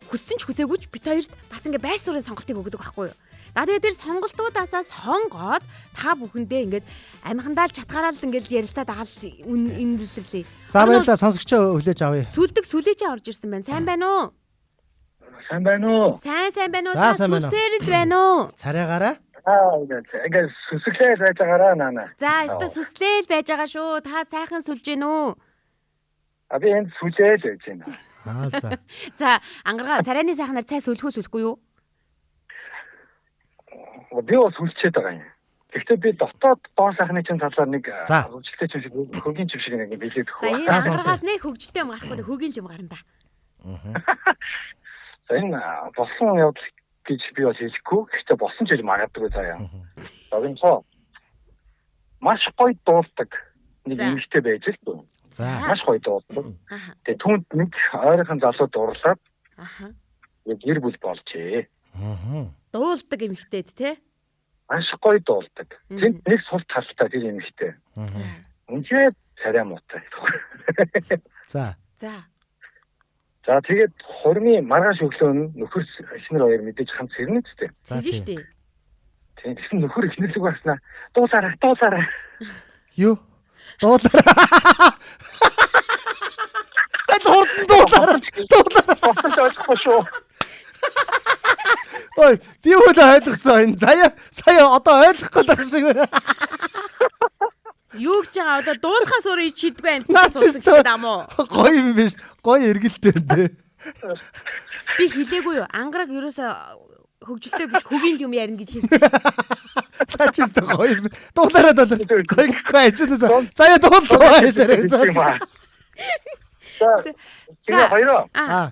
хүссэн ч хүсээгүй ч бит хоёрт бас ингээ байр суурийн сонголтыг өгдөг байхгүй юу. За тэгээд тэр сонголтуудаасаа сонгоод та бүхэндээ ингээд амхандаа л чатгаараа л ингээд ярилцаад байгаа л үнэлэрлээ. За баярлалаа сонсогчоо хүлээж авъя. Сүлдэг сүлээжээ орж ирсэн байна. Сайн байна уу? Сайн байна уу? Сайн байна уу? Та сүсээр л байна уу? Царайгаараа. Аа ингээд сүсгэлээ байж байгаараа наана. За өстө сүслээл байж байгаа шүү. Та сайхан сүлж гин үү? А би энд сүлээл байж байна. Аа за. За ангаргаа царайны сайхнаар цай сүлэх үү сүлэхгүй юу? Би бол сүлчээд байгаа юм. Гэхдээ би дотоод доор сайхны чинь талаар нэг хөгжилтэй юм шиг хөгийн юм шиг нэг билээд өгөх. За ангаргаас нэг хөгжилтэй юм гарахгүй хөгийн юм гарна да. За энэ болсон явдал гэж би бол хэлэхгүй. Гэхдээ болсон ч гэж магадгүй заяа. За энэ хоо маш гоё дуулдаг нэг эмэгтэй байж л дөө. За маш гоё дуулдаг. Тэгээ түүнд нэг ойрхон залуу дурлаад аха гэр бүл болжээ. Дуулдаг эмэгтэйд те? Маш гоё дуулдаг. Тэнд нэг сул талтай тэр эмэгтэй. За. Үнэхээр царай муутай. За. За. За тэгээд хурмын маргааш өглөө нь нөхөр эхнэр хоёр мэдээж хамт сэрнэ үстэй. Тэгэн штэ. Тийм тэгсэн нөхөр эхнэрлэг байснаа дуулаарай дуулаарай. Юу? Дуулаарай. Аль хурдан дуулаарай. Дуулаарай. Босож ойлгохгүй шүү. Ой, би үл ойлгосон. Энэ заяа сая одоо ойлгох гээд байх шиг байна. Юу гэж байгаа одоо дуулахаас өөрөө чидгүй байна. Наа чи ам уу? Гоё юм биш. Гоё эргэлтэй юм бэ. Би хэлээгүй юу? Ангараг ерөөсө хөгжилтэй биш хөгийн юм ярина гэж хэлсэн шүү. Та чи өстө гоё юм. Дуулаарай дуулаарай. За ингэхгүй ажинаас. Заяа дуулаа дээр. За. За. Тэгээ хоёроо. Аа.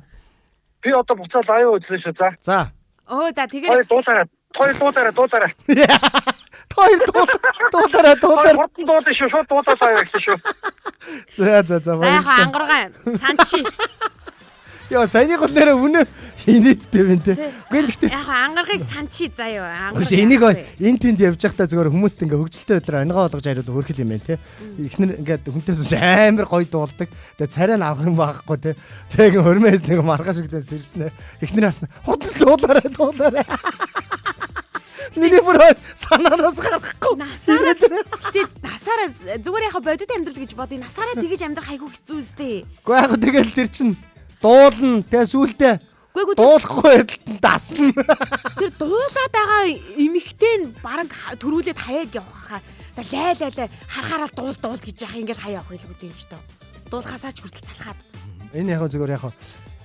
Би одоо буцаад аюу үзлээ шүү. За. За. Оо за тэгэхээр хоёр дуулаарай. Хоёр дуулаарай, дуулаарай. Хоёр дуулаарай, дуулаарай. Хурдан дуулна шүү. Шууд дуулаад аюу гэсэн шүү. За за за. За яг ангаргаа санчи. Яа, саяны гол нэрэ үнэ инээдтэй байна те. Үгүй гэхдээ яг ангаргыг санчи заяа. Ангараг. Энийг энэ тэнд явж байхдаа зүгээр хүмүүст ингээ хөгжилтэй байдлаар онгоо болгож хариул хөрхөл юм байна те. Эхнэр ингээд хүнтээс амар гоё дуулдаг. Тэгээ царай нь авах юм байхгүй те. Тэгээ ингээ хормоос нэг маргааш өглөө сэрснэ. Эхнэр харсна. Худал дуулаарай дуулаарай. Миний бүр санаанаас гарахгүй. Насаараа гэтээ насаараа зүгээр яхаа бодит амьдрал гэж бодъё. Насаараа тэгэж амьдрах айгүй хэцүү үстэй. Үгүй яг тэгэл тэр чин дуулна тэгээ сүулдэ дуулахгүй байдалд нь дасна. Тэр дуулаад байгаа эмэгтэй нь бараг төрүүлээд хаяад явах хаа. За лай лай лай харахаараа дуул дуул гэж яах ингээл хаяа авах хэлгүүд юм ч доо. Дуулахасаа ч хүртэл залхаад. Энэ яг зүгээр яг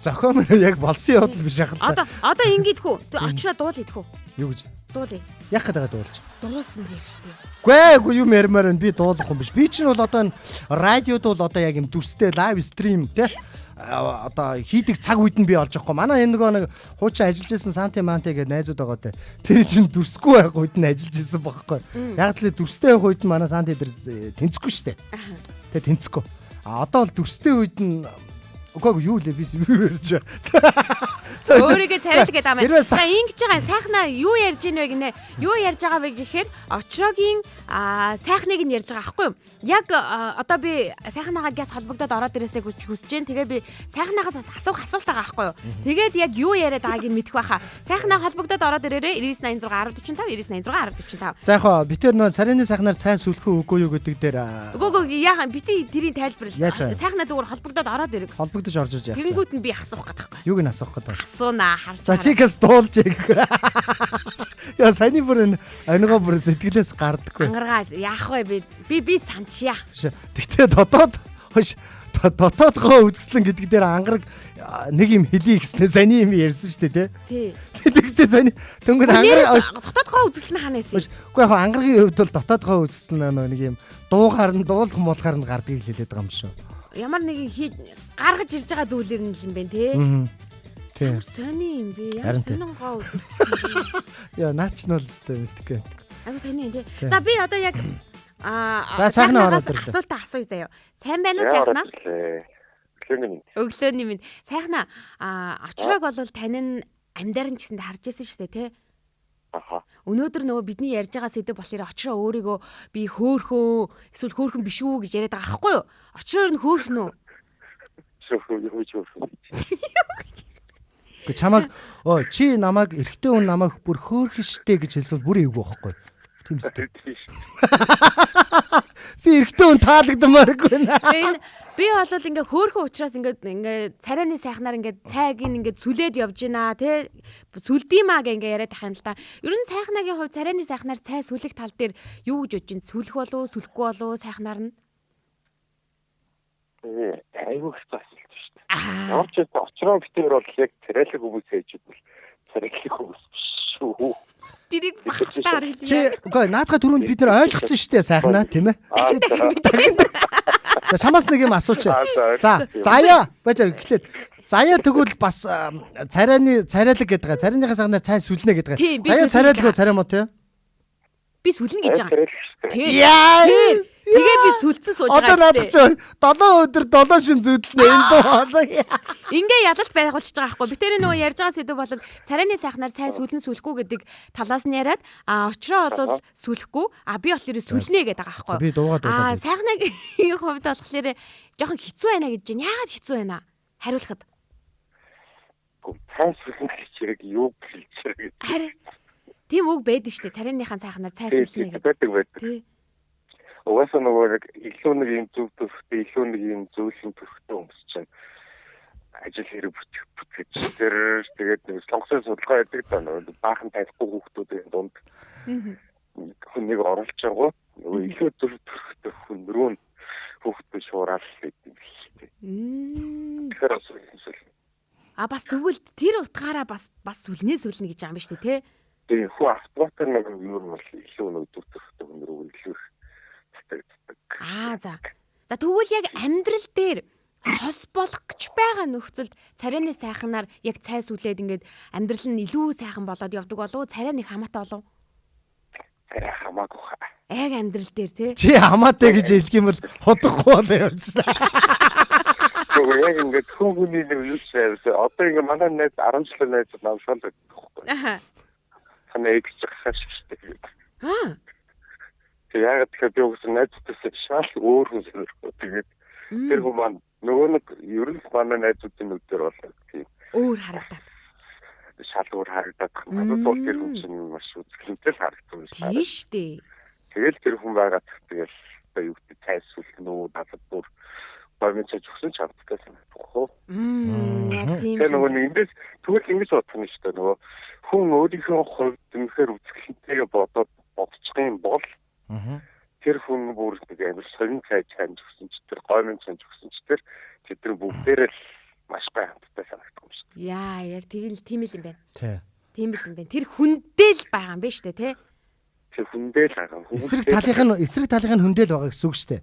зохион яг болсон явдал биш яг л та. Одоо ингэдэг хүү. Очроо дуул идэх үү? Юу гэж? Дуулъя. Яг гэдэг дуулж. Дуулсан дээр штэ. Гүй гүй юм ярмаар байна. Би дуулах юм биш. Би чинь бол одоо энэ радиод бол одоо яг юм дүрстэй live stream те одоо хийдэг цаг үед нь би олж авахгүй. Манай энэ нөгөө нэг хуучин ажиллаж исэн Санти Манти гэдэг найзууд байгаа те. Тэр чинь дүрсгүй байх үед нь ажиллаж исэн байхгүй. Яг л дүрстэй байх үед нь манай Санти дээр тэнцэхгүй штэ. Тэ тэнцэхгүй. А одоо бол дүрстэй үед нь үгүй юу лээ би юу ярьж байгаа. За, Өөрийгөө царайлаг гэдэг юм. Хэрвээ За ингэж байгаа сайхнаа юу ярьж ийн вэ гинэ? Юу ярьж байгаа вэ гэхээр очроогийн сайхныг нь ярьж байгаа аахгүй юу? Яг одоо би сайхнаагаа гяс холбогдоод ороод ирээсэй гэж хүсэж जैन. Тэгээ би сайхнаагаас асуух асуулт байгаа аахгүй юу? Тэгээд яг юу яриад байгааг нь мэдэх байхаа. Сайхнаа холбогдоод ороод ирээрээ 9986 1045 9986 1045. За яг хоо би тэр нөгөө царины сайхнаар цай сүлэх үү үгүй юу гэдэг дээр Үгүй үгүй яахан бити тэрийн тайлбар. Яаж байгаа юм? Сайхнаа зүгээр холбогдоод ороод ирэг. Холбогдож орж иж яах. Тэнгүүт нь би асуух гэдэг байхгүй. Юуг нь асуух гэдэг вэ? Асуунаа харж. За чигээс дуулж яг. Яа саяны бүр энэ онгоо бүр сэтгэлээс гардаггүй. Ангаргаа яах вэ би би би санчия. Тэгтээ дотоод хош дотоодгоо үзэсгэлэн гэдэг дээр ангараг нэг юм хэлье гэснээр саяны юм ярьсан шүү дээ Тий. тий. Тэгтээ саяны тэнгүүд ангараг хош Дотоодгоо үзэсгэлэн хаана байсан? хош үгүй яг ангарагийн хувьд бол дотоодгоо үзэсгэлэн нэг юм дуугаар нь дуулах муулахаар нь гардгийг хэлээд байгаа юм шүү. Ямар нэгэн хийж гаргаж ирж байгаа зүйлэр нь л юм бэ те. Аа. Тий. Ямар сони юм бэ? Ямар Харин тий. сонин гоо үзэсгэлэн. Яа наач нь бол өстэй мэдгүй. Айгу сони юм те. За би одоо яг За, сайхнаа ороод ирлээ. асуултаа асууя заяа. Сайн байна уу сайхнаа? Өглөөний минь. Өглөөний минь. Сайхнаа очроог бол тань нь амьдаар нь ч гэсэнд харж байсан шүү дээ те. Аха. Өнөөдөр нөгөө бидний ярьж байгаа сэдэв болохоор очроо өөрийгөө би хөөхөө эсвэл хөөхөн биш үү гэж яриад байгаа байхгүй юу? Очроо ер нь хөөхнө үү? Шөөхөө юу шөөхөө. Гэхдээ чамайг оо чи намайг эрэгтэй хүн намайг бүр хөөрхөн штэ гэж хэлсэн бол бүр эвгүй байхгүй. Тийм үстэй. Би эрэгтэй хүн таалагдмааргүй байна. Энэ би бол ингээ хөөхөн учраас ингээ ингээ царайны сайхнаар ингээ цайг ингээ сүлээд явж гинэ тэ сүлдиймаа гэ ингээ яриад ах юм л та. Ер нь сайхнагийн хувьд царайны сайхнаар цай сүлэх тал дээр юу гэж бодож гин сүлэх болов сүлэхгүй болов сайхнаар нь? Айгүй хэцүү асуулт шүү дээ. Аа. Ямар ч байсан очроо битээр бол яг царайлаг хүмүүс хийж бол царайлаг хүмүүс биш шүү. Тэрийг бахтаар Чи хэлье. үгүй наадха түрүүнд бид нэр ойлгоцсон штэ сайхнаа тийм ээ. Аа, Дахин За чамаас нэг юм асууч. Аа, За за. заяа байж эхлээд заяа тэгвэл бас царайны царайлаг гэдэг байгаа. Царайныхаа сайхнаар цай сүлнэ гэдэг Тийм, байгаа. би Заяа сүлнэ царайлаг уу гэж царай мó тий? Би сүлнэ гэж байгаа. Царайлаг шүү дээ. Тий. Яа. Тий. Тэгээ би сүлцэн сууж Одоо байгаа. наадах чи 7 өдөр 7 шин зүудлэнэ энэ дуу хоолой. Ингээ ялалт байгуулчихж байгаа байхгүй. Би тэр нөгөө ярьж байгаа сэдв бол царайны сайхнаар цай сүлэн сүлэхгүй гэдэг талаас нь яриад а очроо бол сүлэхгүй а би болохоор сүлнэ гэдэг байгаа байхгүй. Би дуугаа дуулаад. А сайхнагийн хувьд болохоор жоохон хэцүү байна гэж байна. Яагаад хэцүү байна? Хариулахад. Цай сүлнэ гэж яг юу хэлж байгаа гэдэг. Харин тийм үг байдаг шүү дээ. Царайныхаа сайхнаар цай сүлнэ гэдэг. Байдаг байдаг. Тий. Угаасаа нөгөө нэг илүү нэг юм зөв төрхтэй, илүү нэг юм зөөлөн төрхтэй хүмүүс чинь ажил хэрэг бүтэх бүтгэж тэр тэгээд нэг солонгосын судалгаа байдаг да нөгөө баахан танихгүй хүүхдүүдийн дунд хүн нэг оруулж байгаа нөгөө илүү зөв төрхтэй хүн рүү нь хүүхдүүд шуурал гэдэг юм шиг дээ. Тэгэхээр бас юм. А бас тэгвэл тэр утгаараа бас бас сүлнэ сүлнэ гэж байгаа юм ба шүү дээ, тий. Тэгээ хүн автоматар нэг юм бол илүү нэг зөв төрхтэй хүн рүү илүү их татагддаг. Аа за. За тэгвэл яг амьдрал дээр хос болох гэж байгаа нөхцөлд царайны сайхнаар яг цай сүлээд ингээд амьдрал нь илүү сайхан болоод явдаг болов уу? Царай нэг хамаатай болов уу? Царай хамаагүй хаа. Яг амьдрал дээр тий. Чи хамаатай гэж хэлэх юм бол худахгүй болоо явчихлаа. Тэгвэл яг ингээд хүн хүний нэг юу ч байвсан. Одоо ингээд манай найз 10 жилийн найз намшаал байдаг байхгүй. Аха. Танай эгч хаш штэ. Аа. Тэг яагаад тэгэхээр би угсаа найзуудаас шал өөр хүн сонирхоо. Тэгээд тэр хүн маань нөгөө нэг ер нь манай найзуудын нүдээр бол тийм Өөр харагдаад. шал өөр харагдаад байна. Надад бол тэр хүн чинь маш үзэсгэлэнтэй л харагдсан юм Тийм штэ. Тэгэл тэр хүн байгаа тэгэл одоо юу гэдэг цайсвал нүү надад бүр бомын цай өгсөн ч хамттай санагдах уу. Яг тийм. Тэгээ нөгөө нэг эндээс тэгвэл ингэж бодох нь шүү дээ. Нөгөө хүн өөрийнхөө хувьд үнэхээр үзэсгэлэнтэйгээ бодоод бодчих юм бол Тэр хүн бүр нэг амар сонин цай чанж өгсөн ч тэр гоймон чанж өгсөн ч тэр тэд нар бүгдээрээ л маш гой хамттай санагдах юм шиг. Яа, яг тэгэл тийм л юм байна. Тий. Тийм л юм байна. Тэр хүндээ л байгаа юм байна шүү дээ, тэ? Тэр хүндээ л байгаа. Эсрэг талынх нь эсрэг талынх нь хүндэл байгаа гэсэн үг шүү дээ.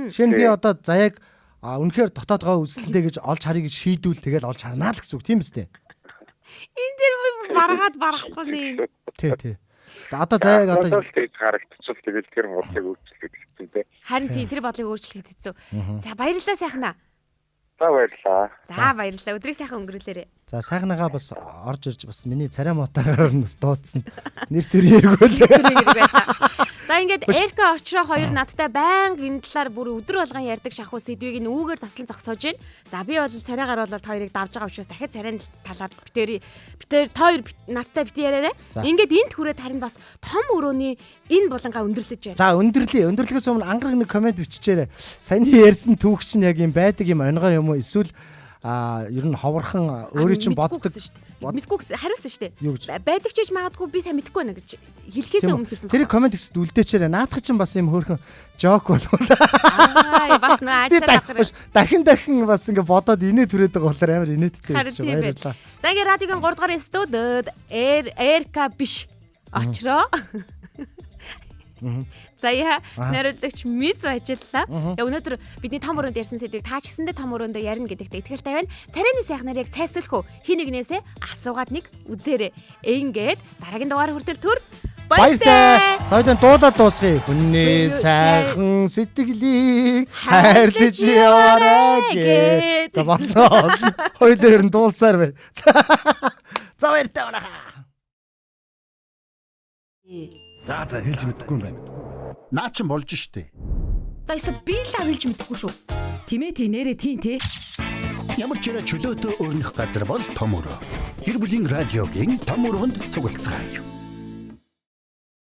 Жишээ нь би одоо заяаг үнэхээр дотоод гоо үзэлтэнтэй гэж олж харъя гэж шийдвэл тэгэл олж харнаа л гэсэн үг тийм үстэй. Энэ дэр би баргаад барахгүй нэ. Тий, тий. Одоо заяаг одоо тэгж харагдчихвал тэгэл тэр бодлыг өөрчлөхөд хэцүү те. Харин тийм тэр бодлыг өөрчлөхөд хэцүү. За баярлалаа сайхнаа. За баярлалаа. За баярлалаа. Өдрийг сайхан өнгөрүүлээрэй. За сайхнагаа бас орж ирж бас миний царай муутаагаар нь бас дуудсан. Нэр төр эргүүл. За ингээд Эрка очроо хоёр надтай байнга энэ талаар бүр өдөр болгон ярьдаг шахуу сэдвийг нь үүгээр таслан зогсоож байна. За би бол царайгаар бол хоёрыг давж байгаа учраас дахиад царайн талаар битээр та хоёр надтай бити яриарай. Ингээд энд хүрээд харин бас том өрөөний энэ булангаа өндөрлөж байна. За өндөрлөе. Өндөрлөхөөс өмнө ангараг нэг комент биччихээрэй. Саяны ярьсан түүх чинь яг юм байдаг юм онгой юм уу эсвэл ер нь ховорхон өөрөө чинь боддог мэдгүй гэсэн хариулсан шүү дээ. Байдаг ч гэж магадгүй би сайн мэдэхгүй байна гэж хэлэхээсээ өмнө хэлсэн. Тэр комент гэсэд үлдээчээрэй. Наадах чинь бас юм хөөрхөн жок болов. Аа бас нөө ажиллаад авах. Дахин дахин бас ингээ бодоод инээ түрээд байгаа болохоор амар инээдтэй байсан чинь баярлалаа. За ингээ радиогийн 3 дугаар студид Эрка биш очроо. За яа найруулагч мис ажиллалаа. Тэгээ өнөөдөр бидний том өрөөнд ярьсан сэдвийг та ч гэсэндээ том өрөөндөө ярина гэдэгт итгэлтэй байна. Царайны сайхнаар яг цайсуулах уу? Хин нэгнээсээ асуугаад нэг үзээрэй. Ингээд дараагийн дугаар хүртэл түр баяртай. За хоёулаа дуулаад дуусгая. Хүний сайхан сэтгэлийг хайрлаж яваарай гэ. За боллоо. Хоёулаа ер нь дуулсаар бай. За баяртай манайхаа. За за хэлж мэдэхгүй юм байна. Наа чин болж штэ. За ёстой би л хэлж мэдэхгүй шүү. Тимээ тий нэрээ тий те. Ямар ч яриа чөлөөтөө өрнөх газар бол том өрөө. Гэр бүлийн радиогийн том өрөөнд цуглацгаая.